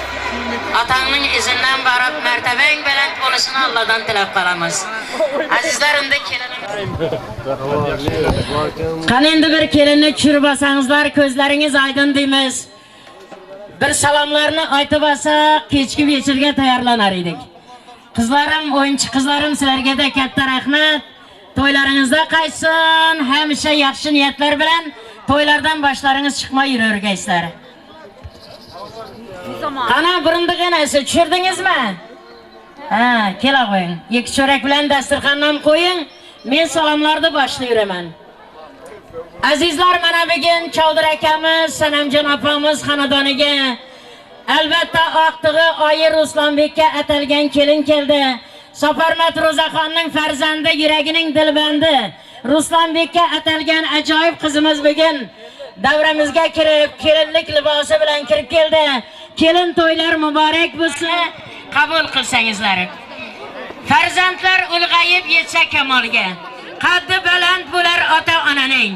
Otangning izidan borib martabang baland bo'lishini Allohdan tilab qolamiz. Azizlar, unda kelinimiz. Qani endi bir kelinni tushirib olsangizlar, ko'zlaringiz oydin deymiz. Bir salomlarni aytib olsak, kechki vechirga tayyorlanar edik. Qizlarim, o'yinchi qizlarim, sizlarga da katta rahmat. To'ylaringizda qaytsin, hamisha yaxshi niyatlar bilan to'ylardan boshlaringiz chiqmay yuravergaysizlar. Qani burundiq enasi tushirdingizmi? Ha, kela qo'ying. Ikki cho'rak bilan dasturxondan qo'ying. Men salomlarni boshlayveraman. Azizlar, mana bugun Chavdir akamiz, Sanamjon opamiz xonadoniga albatta oqtig'i oyi Ruslanbekka atalgan kelin keldi. Safarmat Ro'zaxonning farzandi, yuragining dilbandi Ruslanbekka atalgan ajoyib qizimiz bugun davramizga kirib, kelinlik libosi bilan kirib keldi. Kelin to'ylar muborak bo'lsin, qabul qilsangizlar. Farzandlar ulg'ayib yetsa kamolga, qaddi baland bo'lar ota-onaning,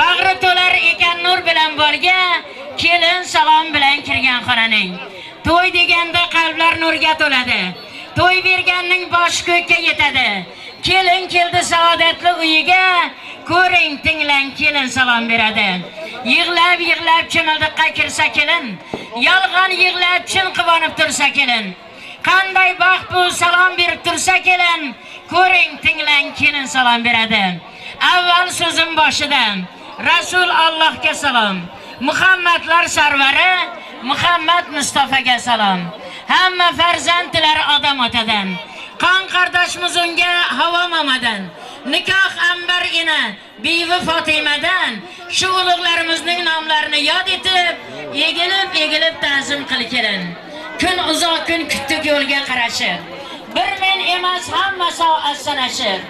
bag'ri to'lar ekan nur bilan borga, kelin salom bilan kirgan xonaning. To'y deganda qalblar nurga to'ladi. To'y berganning boshi ko'kka yetadi. Kelin keldi saodatli uyiga, ko'ring, tinglang, kelin salom beradi. Yig'lab yig'lab chimildiqqa kirsa kelin, yolg'on yig'lab chin quvonib tursa kelin. Qanday baxt bu salom berib tursa kelin, ko'ring, tinglang, kelin salom beradi. Avval so'zim boshidan Rasul Allohga salom, Muhammadlar sarvari Muhammad Mustafaga salom. Hamma farzandlar odam otadan, qon qardoshimiz unga Havo momadan, nikoh Anbar ena Bibi Fotimadan. Shu ulug'larimizning nomlarini yod etib, egilib egilib ta'zim qil kelin. Kun uzoq kun kutdik yo'lga qarashib, bir men emas hamma soat sanashib,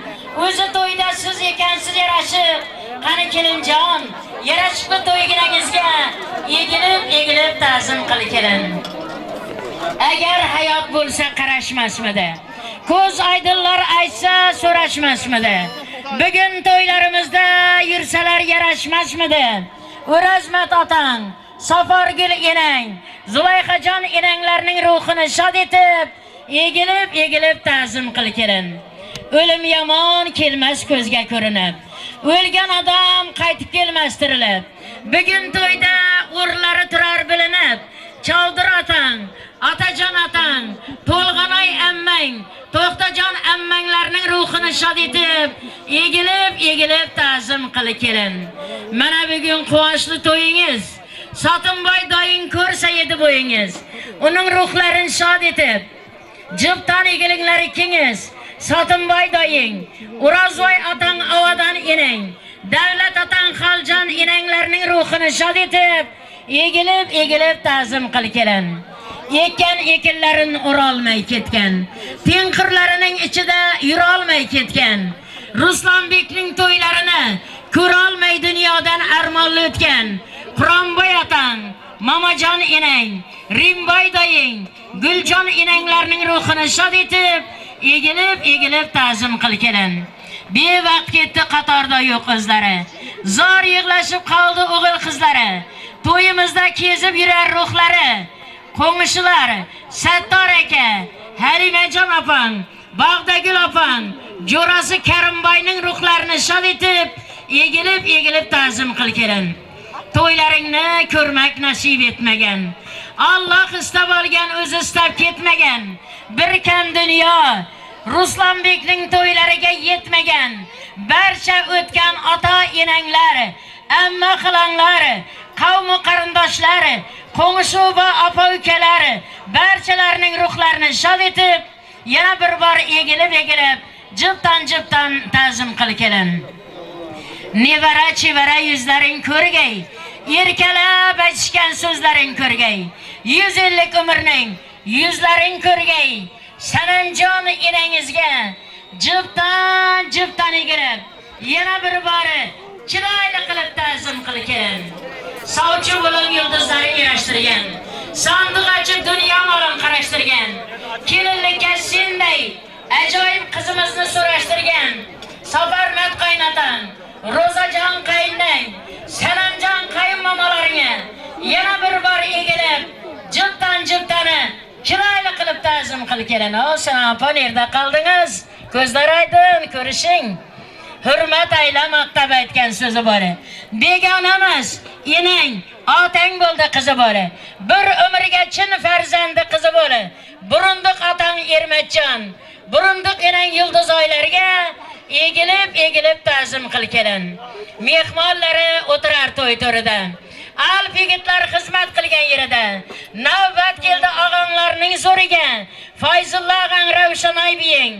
o'zi to'yda siz ekansiz yarashib. Qani kelinjon, yarashibdi to'yginangizga, egilib egilib ta'zim qil kelin. Agar hayot bo'lsa qarashmasmidi? Ko'z oydinlar aytsa so'rashmasmidi? Bugun to'ylarimizda yursalar yarashmasmidi? O'razmat otang, Safargul enang, Zulayxajon enanglarning ruhini shod etib, egilib egilib ta'zim qil kelin. O'lim yomon kelmas ko'zga ko'rinib, o'lgan odam qaytib kelmas tirilib. Bugun to'yda o'rlari turar bilinib, Chavdir otang, Otajon otang, To'lg'anoy ammang, To'xtajon ammanglarning ruhini shod etib, egilib egilib ta'zim qil kelin. Mana bugun quvonchli to'yingiz, Sotimboy doying ko'rsa edi bo'yingiz, uning ruhlarini shod etib, jibton egilinglar ikkingiz. Sotimboy doying, O'rozboy otang, Ovadan enang, Davlat otang, Xaljon enanglarning ruhini shod etib, egilib egilib ta'zim qil kelin. Ekkan ekinlarini o'rolmay ketgan, tengqirlarining ichida yurolmay ketgan, Ruslanbekning to'ylarini ko'rolmay dunyodan armonli o'tgan Quronboy otang, Momajon enang, Rimboy doying, Guljon enanglarning ruhini shod etib, egilib egilib ta'zim qil kelin. Bevaqt ketdi qatorda yo'q o'zlari, zor yig'lashib qoldi o'g'il qizlari. To'yimizda kezib yurar ruhlari. Qo'ng'ishilar Sattor aka, Halimajon opang, Bog'dagul opang, jo'rasi Karimboyning ruhlarini shod etib, egilib egilib ta'zim qil kelin. To'ylaringni ko'rmak nasib etmagan, Alloh istab olgan, o'zi istab ketmagan, bir kam dunyo Ruslanbekning to'ylariga yetmagan barcha o'tgan ota enanglar, amma xilanglar, qavmu qarindoshlar, qo'ng'ishu va opa ukalar, barchalarining ruhlarini shod etib, yana bir bor egilib egilib jibton jibton ta'zim qil kelin. Nevara chevara yuzlaring ko'rgay, erkalab aytishgan so'zlaring ko'rgay, 150 umrning yuzlaring ko'rgay. Sanamjon enangizga jibton jibton egilib, yana bir bori chiroyli qilib ta'zim qil kelin. Sovchi bo'lib yulduzlaring yarashtirgan, sandiq ochib dunyo molin qarashtirgan, kelinlikka senday ajoyib qizimizni so'rashtirgan Safarmat qaynotang, Ro'zajon qaynang, Sanamjon qayinmomalaringga yana bir bor egilib, jibton jibtoni chiroyli qilib ta'zim qil kelin. O Sanam opa, nerda qoldingiz? Ko'zlar oydin, ko'rishing. Hurmat ayla maqtab aytgan so'zi bor. Begona emas, enang, otang bo'ldi qizi bor. Bir umrga chin farzandi qizi bor. Burundiq otang Ermatjon, Burundiq enang yulduzoylarga egilib egilib ta'zim qil kelin. Mehmonlari o'tirar to'y to'rida. Alp yigitlar xizmat qilgan yerida. Navbat keldi og'anglarning zo'riga. Fayzulla og'ang Ravshanay biying.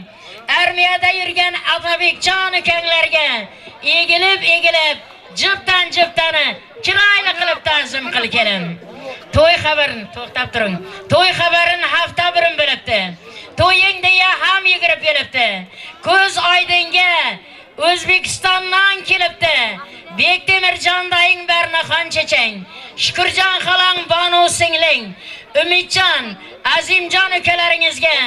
Armiyada yurgan Atabekjon ukanglarga egilib egilib jiptan jiptani chiroyli qilib ta'zim qil kelin. To'y xabarini to'xtab turing. To'y xabarini hafta burun bilibdi. To'ying deya ham yugurib kelibdi. Ko'z oydinga O'zbekistondan kelibdi. Bektemirjon daying Barnaxon chechang, Shukurjon xolang Bonu singling, Umidjon, Azimjon ukalaringizga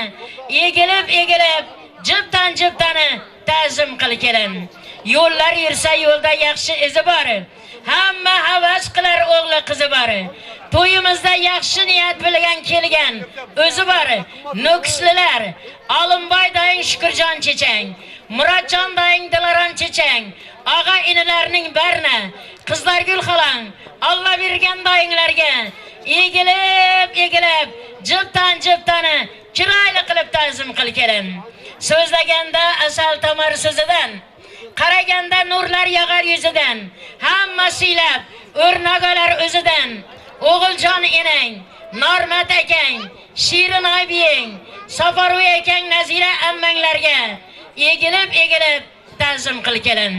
egilib egilib jiptan jiptani ta'zim qil kelin. Yo'llar yursa yo'lda yaxshi izi bor. Hamma havas qilar o'g'li qizi bor. To'yimizda yaxshi niyat bilan kelgan o'zi bor. Nukuslilar, Olimboy daying Shukurjon chechang, Murodjon daying Dilaron chechang, og'a inilarning barini, Qizlargul xolang, Alloh bergan dayinglarga egilib egilib jiptan jiptani chiroyli qilib ta'zim qil kelin. So'zlaganda asal tomar so'zidan, qaraganda nurlar yog'ar yuzidan, hamma siylab o'rnak olar o'zidan. O'g'iljon enang, Normat akang, Shirin biying, Safaruy akang, Nazira ammanglarga egilib egilib ta'zim qil kelin.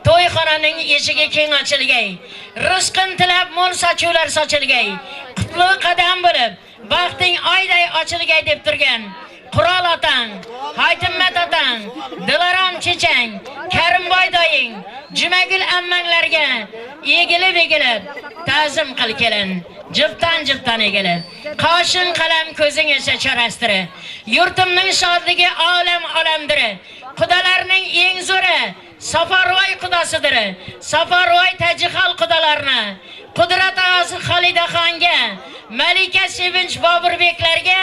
To'yxonaning eshigi keng ochilgay, rizqin tilab mo'l sochuvlar sochilgay, qutli qadam bo'lib baxting oyday ochilgay deb turgan Qurol otang, Hoytimmat otang, Dilarom chechang, Karimboy doying, Jumagul ammanglarga egilib egilib ta'zim qil kelin. Jiptan jiptan egilib. Qoshing qalam, ko'zing esa chorastiri. Yurtimning shodligi olam olamdir. Qudalarning eng zo'ri Safarvoy qudasidir. Safarvoy Tajixal qudalarni, Qudrat og'asi Xolidaxonga, Malika Sevinch Boburbeklarga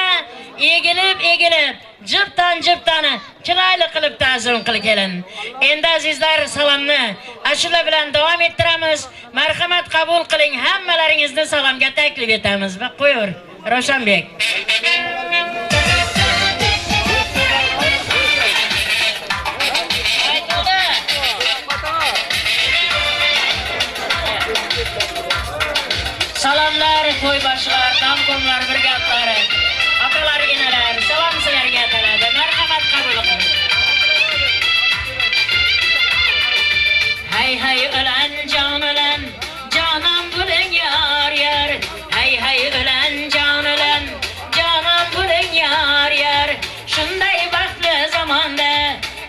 egilib egilib jiptan jiptani chiroyli qilib ta'zim qil kelin. Endi azizlar, salomni ashula bilan davom ettiramiz. Marhamat qabul qiling, hammalaringizni salomga taklif etamiz. Va qo'yur Ravshanbek. Salomlar to'yboshlar, damkomlar, brigadlari, otalar, enalar, salom sizlarga ataladi. Marhamat qabul qiling. Hay hay ulan jon ulan, jonon bo'ling yor yor. Hay hay ulan jon ulan, jonon bo'ling yor yor. Shunday baxtli zamonda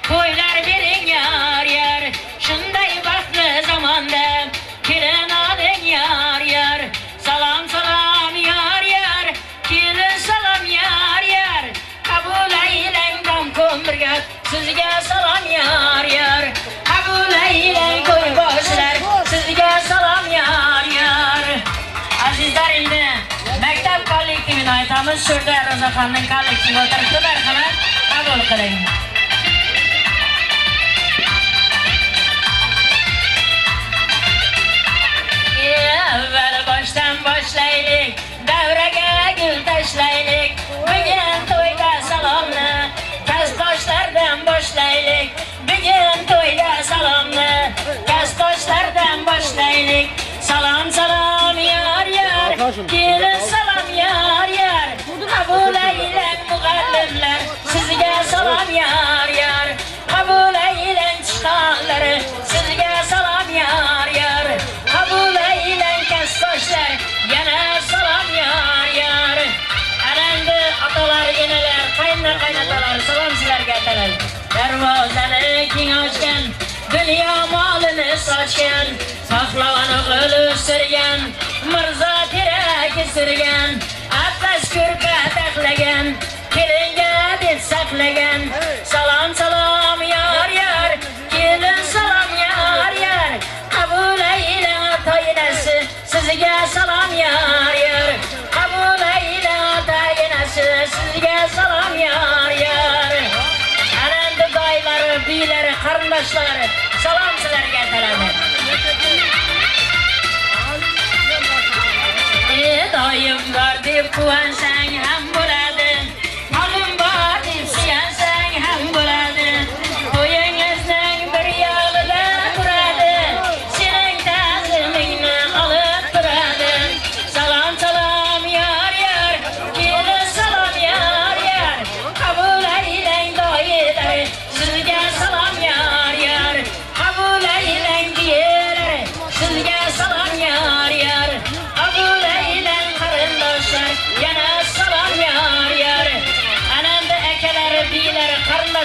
to'ylar bering yor yor. Shunday baxtli zamonda kelin oling yor yor. Salom salom yor yor, kelin salom yor yor. Qabul aylang domkom birga, sizga salom yor yor. Qabul aylang to'yboshlar, sizga salom yor yor. Azizlar, endi maktab kollektivini aytamiz. Shurda Ro'zaxonning kollektivi o'tiribdi, marhamat qabul qiling. Avval boshdan boshlaylik, davraga gul tashlaylik. Bugun to'yda salomni kasbdoshlardan boshlaylik. Bugun to'yda salomni kasbdoshlardan boshlaylik. Salom salom yor yor, kelin salom yor yor. Qabul aylang muallimlar, sizga salom yor yor. Qabul aylang chiqonlari, sizga salom yor yor. Qabul aylang kasbdoshlar, yana salom yor yor. Ana endi otalar, enalar, qayna qaynotalar, salom sizlarga ataladi. Darvozani keng ochgan, dunyo molini sochgan, pahlavon o'g'il o'stirgan, Mirzo terak esirgan, atlas ko'rpa taxlagan, kelinga deb saqlagan. Salom salom yor yor, kelin salom yor yor. Qabul ayla to'yinasi, sizga salom yor yor. Qabul ayla to'yinasi, sizga salom yor yor. Ana endi doylari, biylari, qarindoshlari, salom sizlarga ataladi. Doyim bor deb quvansang ham bo'ladi, tog'im bor deb suyansang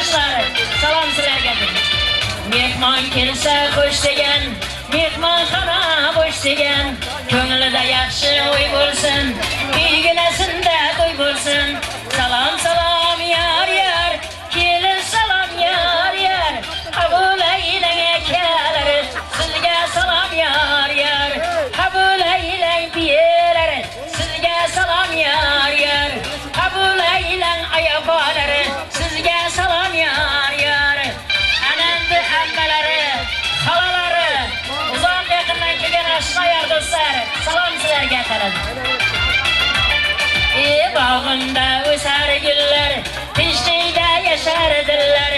sinfdoshlari, salom sizlarga. Mehmon kelsa xush degan, mehmonxona bo'sh degan, ko'nglida yaxshi o'y bo'lsin, uyginasinda to'y bo'lsin. Salom salom yor yor, kelin salom yor yor, qabul aylang akalari, sizga salom yor yor, qabul aylang biyalari, sizga salom yor yor, qabul aylang oyoqlari, sizga salom yor yor. Anandi hammalari, xolalari, uzoq yaqindan kelgan oshno yor do'stlar, salom sizlarga ataladi. Bog'imda o'sar gullar, tinchlikda yashar dillar,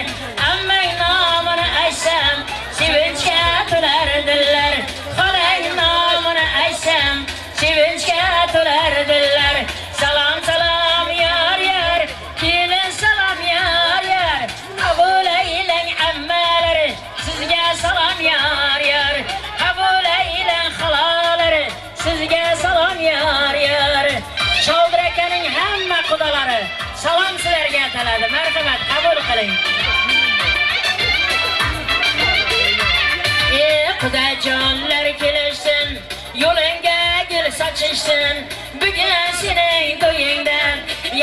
ammang nomini aytsam, sevinchga to'lar dillar, xolang nomini aytsam, sevinchga to'lar dillar. Salom salom yor yor, kelin salom yor yor, qabul aylang ammalari, sizga salom yor yor, qabul aylang xolalari, sizga salom yor yor. Choldir akaning hamma qudalari, salom sizlarga ataladi. Marhamat, qabul qiling. Qudajonlar kelishsin, yo'lingga gul sochishsin, bugun sening to'yingda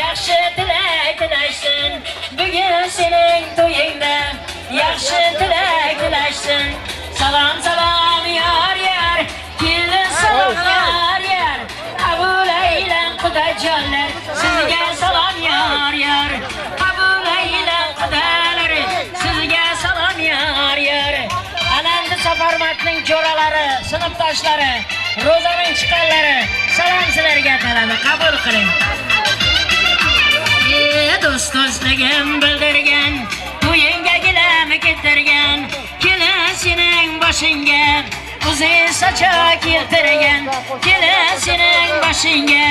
yaxshi tilak tilashsin, bugun sening to'yingda yaxshi tilak tilashsin. Salom salom yor yor, kelin salom yor yor, qabul aylang qudajonlar, sizga salom yor yor, qabul aylang qudalari, sizga salom yor yor. Anandi Safarmatning jo'ralari, sinfdoshlari, ro'zaning chiqqanlari, salom sizlarga ataladi, qabul qiling. Do'st do'stligim bildirgan, to'yingga gilam keltirgan, kelin sening boshingga uzun socha keltirgan, kelin sening boshingga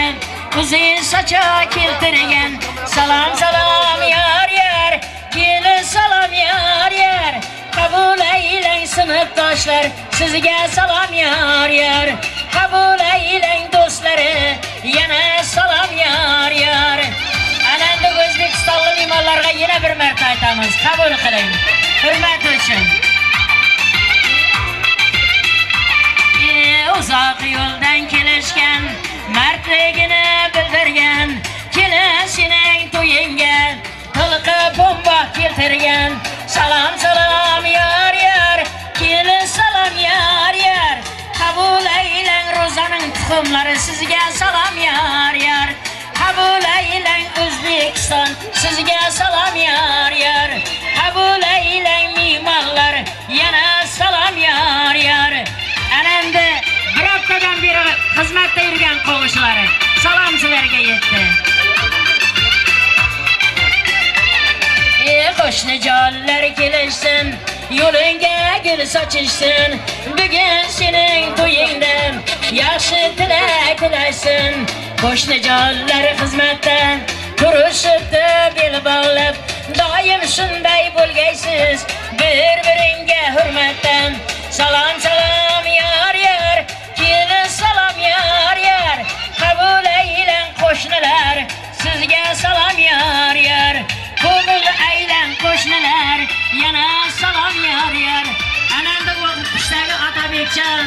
uzun socha keltirgan. Salom salom yor yor, kelin salom yor yor, qabul aylang sinfdoshlar, sizga salom yor yor, qabul aylang do'stlari, yana salom yor yor. Anandi O'zbekistonlik mehmonlarga yana bir marta aytamiz, qabul qiling, hurmat uchun. Uzoq yo'ldan kelishgan, mardligini bildirgan, kelin sening to'yingga tilqi bomba keltirgan. Salom salom yor yor, kelin salom yor yor, qabul aylang ro'zaning tuxumlari, sizga salom yor yor, qabul aylang O'zbekiston, sizga salom yor yor, qabul aylang mehmonlar, yana salom yor yor. Anandi bir haftadan beri xizmatda yurgan qo'ng'ishilari, salom sizlarga yetdi. Qo'shnijonlar kelishsin, yo'lingga gul sochishsin, bugun sening to'yingda yaxshi tilak tilashsin. Qo'shnijonlar xizmatda turishibdi bel bog'lab, doim shunday bo'lgaysiz bir-biringga hurmatdan. Salom salom yor yor, kelin salom yor yor, qabul aylang qo'shnilar, sizga salom yor yor, qabul aylang qo'shnilar, yana salom yor yor. Ananda o'qishdagi Otabekjon,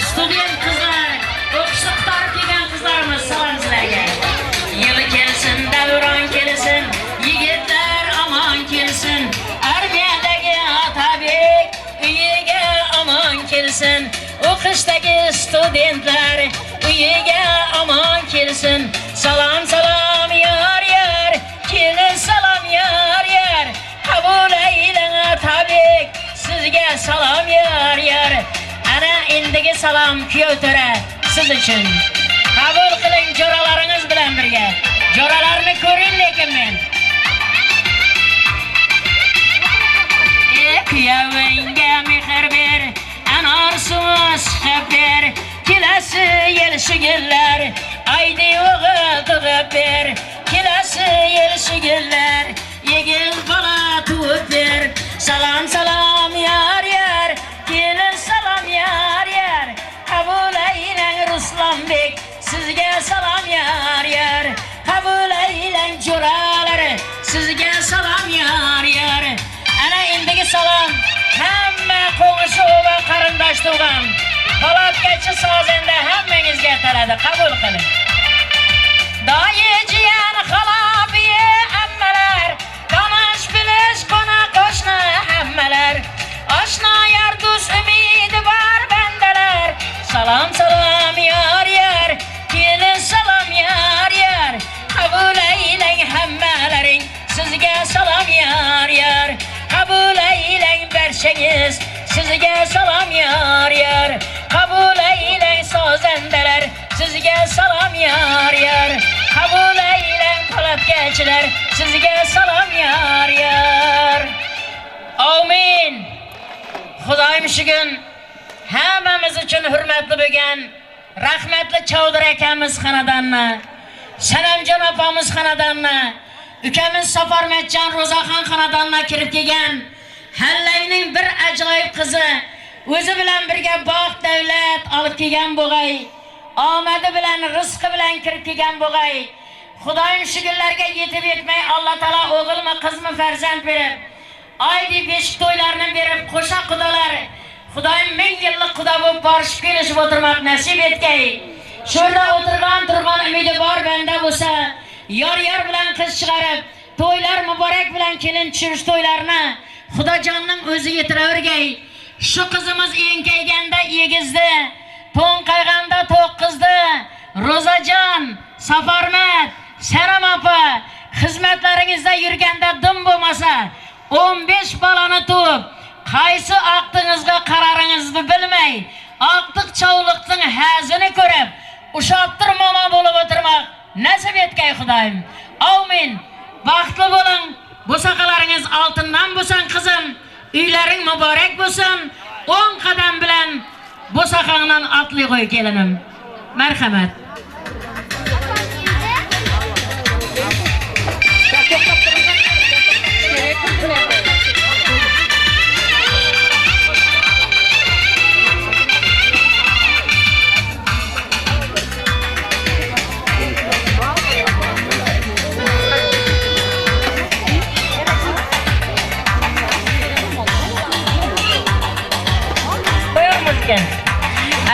student qizlar, o'qishni qutqarib kelgan qizlarimiz, salom sizlarga. Yil kelsin, davron kelsin, yigitlar omon kelsin, armiyadagi Otabek uyiga omon kelsin, o'qishdagi studentlar uyiga omon kelsin. Salom salom yor yor, kelin salom yor yor, qabul aylang Otabek, sizga salom yor yor. Ana endigi salom kuyov to'ra siz uchun. Qabul qiling jo'ralaringiz bilan birga. Jo'ralarni ko'ring lekin men. Kuyovingga mehr ber, anor suvi siqib ber, kelasi yil shu gullar aydi o'g'il tug'ib ber, kelasi yil shu gullar yigit bola tug'ib ber. Salom salom yor yor, kelin salom yor yor, qabul aylang Ruslanbek, sizga salom yor yor, qabul aylang jo'ralari, sizga salom yor yor. Qo'ng'ishi ova qarindosh tug'an. Polatgachi sozanda hammangizga ataladi, qabul qiling. Doyi jiyan xola biyi ammalar, tanish bilish qo'na qo'shni hammalar. Oshna yar do'st umidi bor bandalar. Salom salom yor yor, kelin salom yor yor. Qabul aylang hammalaring, sizga salom yor yor. Qabul aylang barchangiz, sizga salom yor yor. Qabul aylang sozandalar, sizga salom yor yor. Qabul aylang polatgachilar, sizga salom yor yor. Amin. Xudoyim shu kun hammamiz uchun hurmatli bo'lgan rahmatli Chavdir akamiz xonadonni, Sanamjon opamiz xonadonni, ukamiz Safarmatjon Ro'zaxon xonadoniga kirib kelgan Hallayning bir ajoyib qizi o'zi bilan birga baxt davlat olib kelgan bo'g'ay, omadi bilan rizqi bilan kirib kelgan bo'g'ay. Xudoyim shu kunlarga yetib yetmay Alloh taolo o'g'ilmi qizmi farzand berib, oy deb beshik to'ylarini berib, qo'sha qudalar Xudoyim 1000 yillik quda bo'lib borishib kelishib o'tirmoq nasib etgay. Shu yerda o'tirgan turgan umidi bor banda bo'lsa, yor yor bilan qiz chiqarib, to'ylar muborak bilan kelin tushirish to'ylarini Xudojonning o'zi yetiravergay. Shu qizimiz enkayganda egizdi, to'nqayganda to'qqizdi. Ro'zajon, Safarmat, Sanam opa xizmatlaringizda yurganda dim bo'lmasa 15 bolani tug'ib, qaysi aqtingizga qararingizni bilmay, aqtiq chovliqning hazini ko'rib, ushaptir momo bo'lib o'tirmoq nasib etgay Xudoyim. Amin. Baxtli bo'ling. Bo'saqalaringiz oltindan bo'lsin qizim, uylaring muborak bo'lsin. 10 qadam bilan bo'saqangdan otli qo'y kelinim. Marhamat.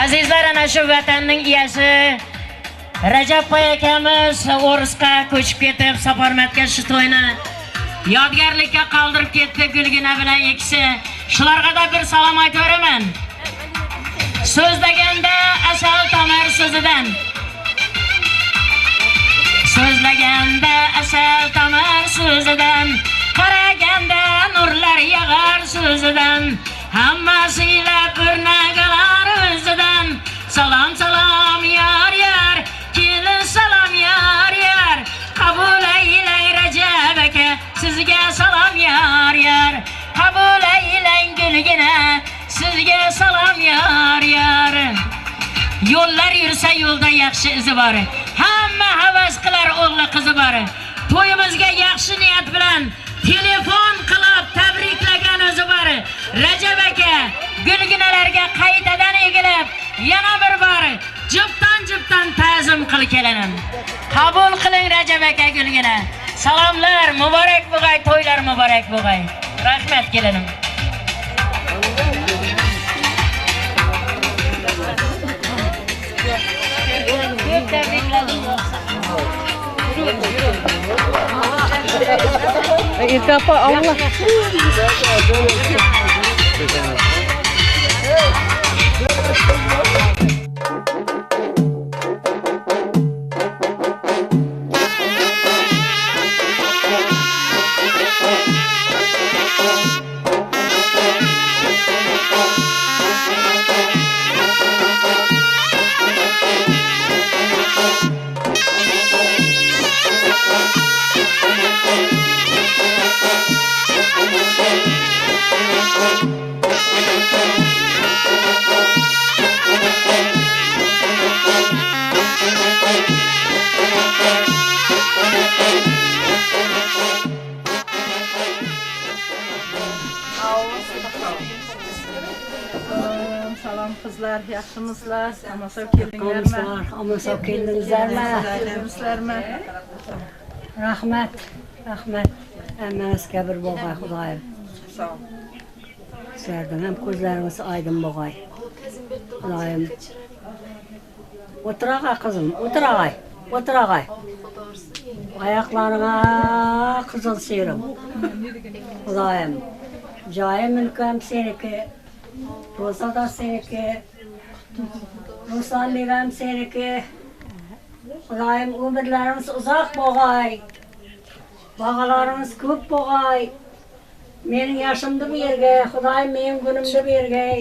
Azizlar, ana shu vatanning egasi Rajabboy akamiz O'risqa ko'chib ketib, Safarmatga shu to'yni yodgorlikka qoldirib ketdi Gulgina bilan ikisi. Shularga da bir salom aytaveraman. So'zlaganda asal tomar so'zidan. So'zlaganda asal tomar so'zidan, qaraganda nurlar yog'ar so'zidan. Hammasi ila o'rnak olar o'zidan. Salom salom yor yor, kelin salom yor yor. Qabul aylang Rajab aka, sizga salom yor yor. Qabul aylang Gulgina, sizga salom yor yor. Yo'llar yursa yo'lda yaxshi izi bor. Hamma havas qilar o'g'li qizi bor. To'yimizga yaxshi niyat bilan telefon qilib tabriklagan o'zi bor. Rajab aka Gulginalarga qaytadan egilib, yana bir bor juptan-juptan ta'zim qil kelinim. Qabul qiling Rajab aka Gulgina. Salomlar muborak bo'g'ay, to'ylar muborak bo'g'ay. Rahmat kelinim. Ko'p tabrikladim. Erka opa, Allah. Salom qizlar, yaxshimisizlar? Omon keldinglarmi? Omon keldingizlarmi? Keldingizlarmi? Rahmat, rahmat. Hammamizga bir bo'lg'ay Xudoyim. Sog'. Sizlarning ham ko'zlaringiz oydin bo'lg'ay. Xudoyim. O'tirag'ay qizim, o'tirag'ay, o'tirag'ay. Oyoqlaringga qizil serim. Xudoyim. Joyi mulkim seniki, Ro'za da seniki, Ruslanbek ham seniki. Xudoyim umrlarimiz uzoq bo'lg'ay. Bog'alarimiz ko'p bo'lg'ay. Mening yoshimni bergay, Xudoyim mening kunimni bergay.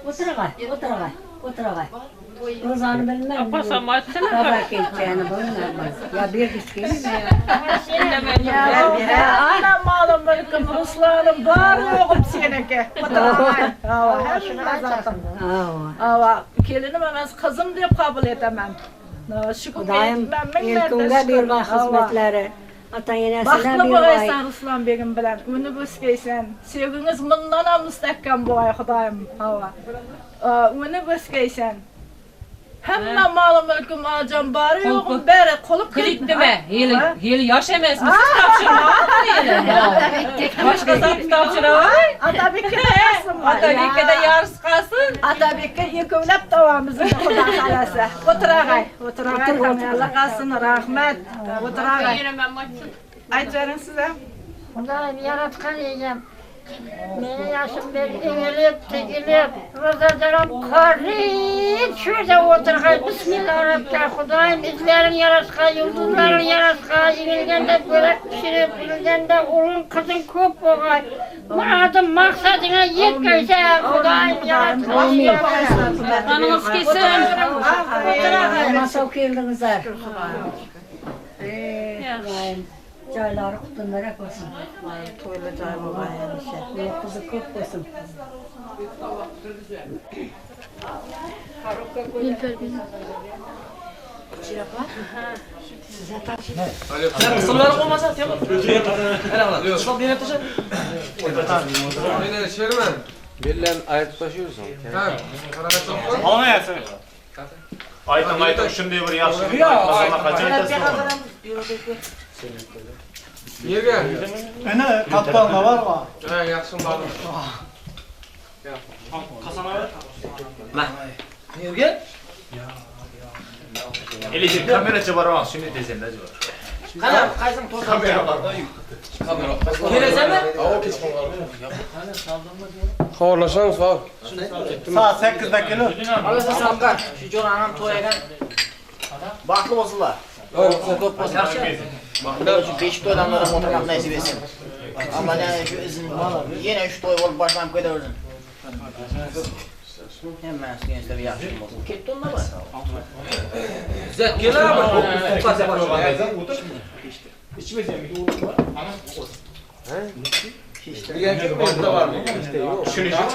O'tirag'ay, o'tirag'ay, o'tirag'ay. Ro'zani bilmayman. Opasam aytsana. Baba ketgani bilmayman. Ya bergisi kelmaymi? Ana malım mülküm Ruslanım bar yo'g'im seniki. O'tirag'ay. Ava, kelinim emas, qizim deb qabul etaman. Xudoyim elkunga bergan xizmatlari, ota-enasina Baxtli bergay. bo'lg'aysan Ruslan begim bilan, unib o'sgaysan. Sevgingiz bundan ham mustahkam bo'lg'ay Xudoyim. Ava. Unib o'sgaysan. Hamma mol mulkim oljan bari yo'g'im bari qo'lib Kiritdimi? Hali hali yosh emasmi? Siz topshirmayapsiz hali. Boshqa zot topshiraman. Otabekka yarsin. Otabekkada yarisi qolsin. Otabekka ikkovlab tavamiz Xudo xolasa. O'tirag'ay, o'tirag'ay, hamma qalsin, rahmat. O'tirag'ay. Aytavering siz ham. Xudoyim yaratgan egam. Meni yoshim beri egilib, tegilib, ro'zadarim qorib, shurda o'tirgan bismillah Xudoyim izlaring yarashgan, yulduzlaring yarashgan, egilganda bo'lak pishirib, egilganda o'g'lim qizing ko'p bo'lgan. Muradim maqsadingga yetkazsa, Xudoyim yaratgan. Qonimiz kelsin. Masov keldingizlar. Xudoyim joylari qutlurak bo'lsin. To'yli joy bo'lg'ay hamisha. Qizi ko'p bo'lsin. Qizillar qo'ymasa, Temur. Ana, berib tasha. Meni Sherman. Bellan ayirib tashlayversin. Ha, Olmayapsan. Aytam aytam shunday bir yaxshi aytmasam qachon aytasan? Yerga. Ana qattonda bor va. Ha, yaxshi bor. Ma. Yerga? Elişir kameracha boraman, shuni desam da bor. Qani, qaysini to'sib? Kamera bor. Kamera. Kelasanmi? Xabarlashamiz, hop. Soat 8da kelib. Alasa saqqa, shu jo'ranam to'yagan. Baxtli bo'lsinlar. Ko'p bo'lsin. Yaxshi. Shu beshik to'ydan ham o'tirmoq nasib etsin. Alloh yana shu izn, yana shu to'y bo'lib boshlanib ketaversin. Hammasi gençlar yaxshi bo'lsin. Ketdi unda bor. Tuzat kelami? Ovqat O'tir. Ichmaysan, o'tir. Ana, ha? Degan bormi? Yo'q. Shuni shu.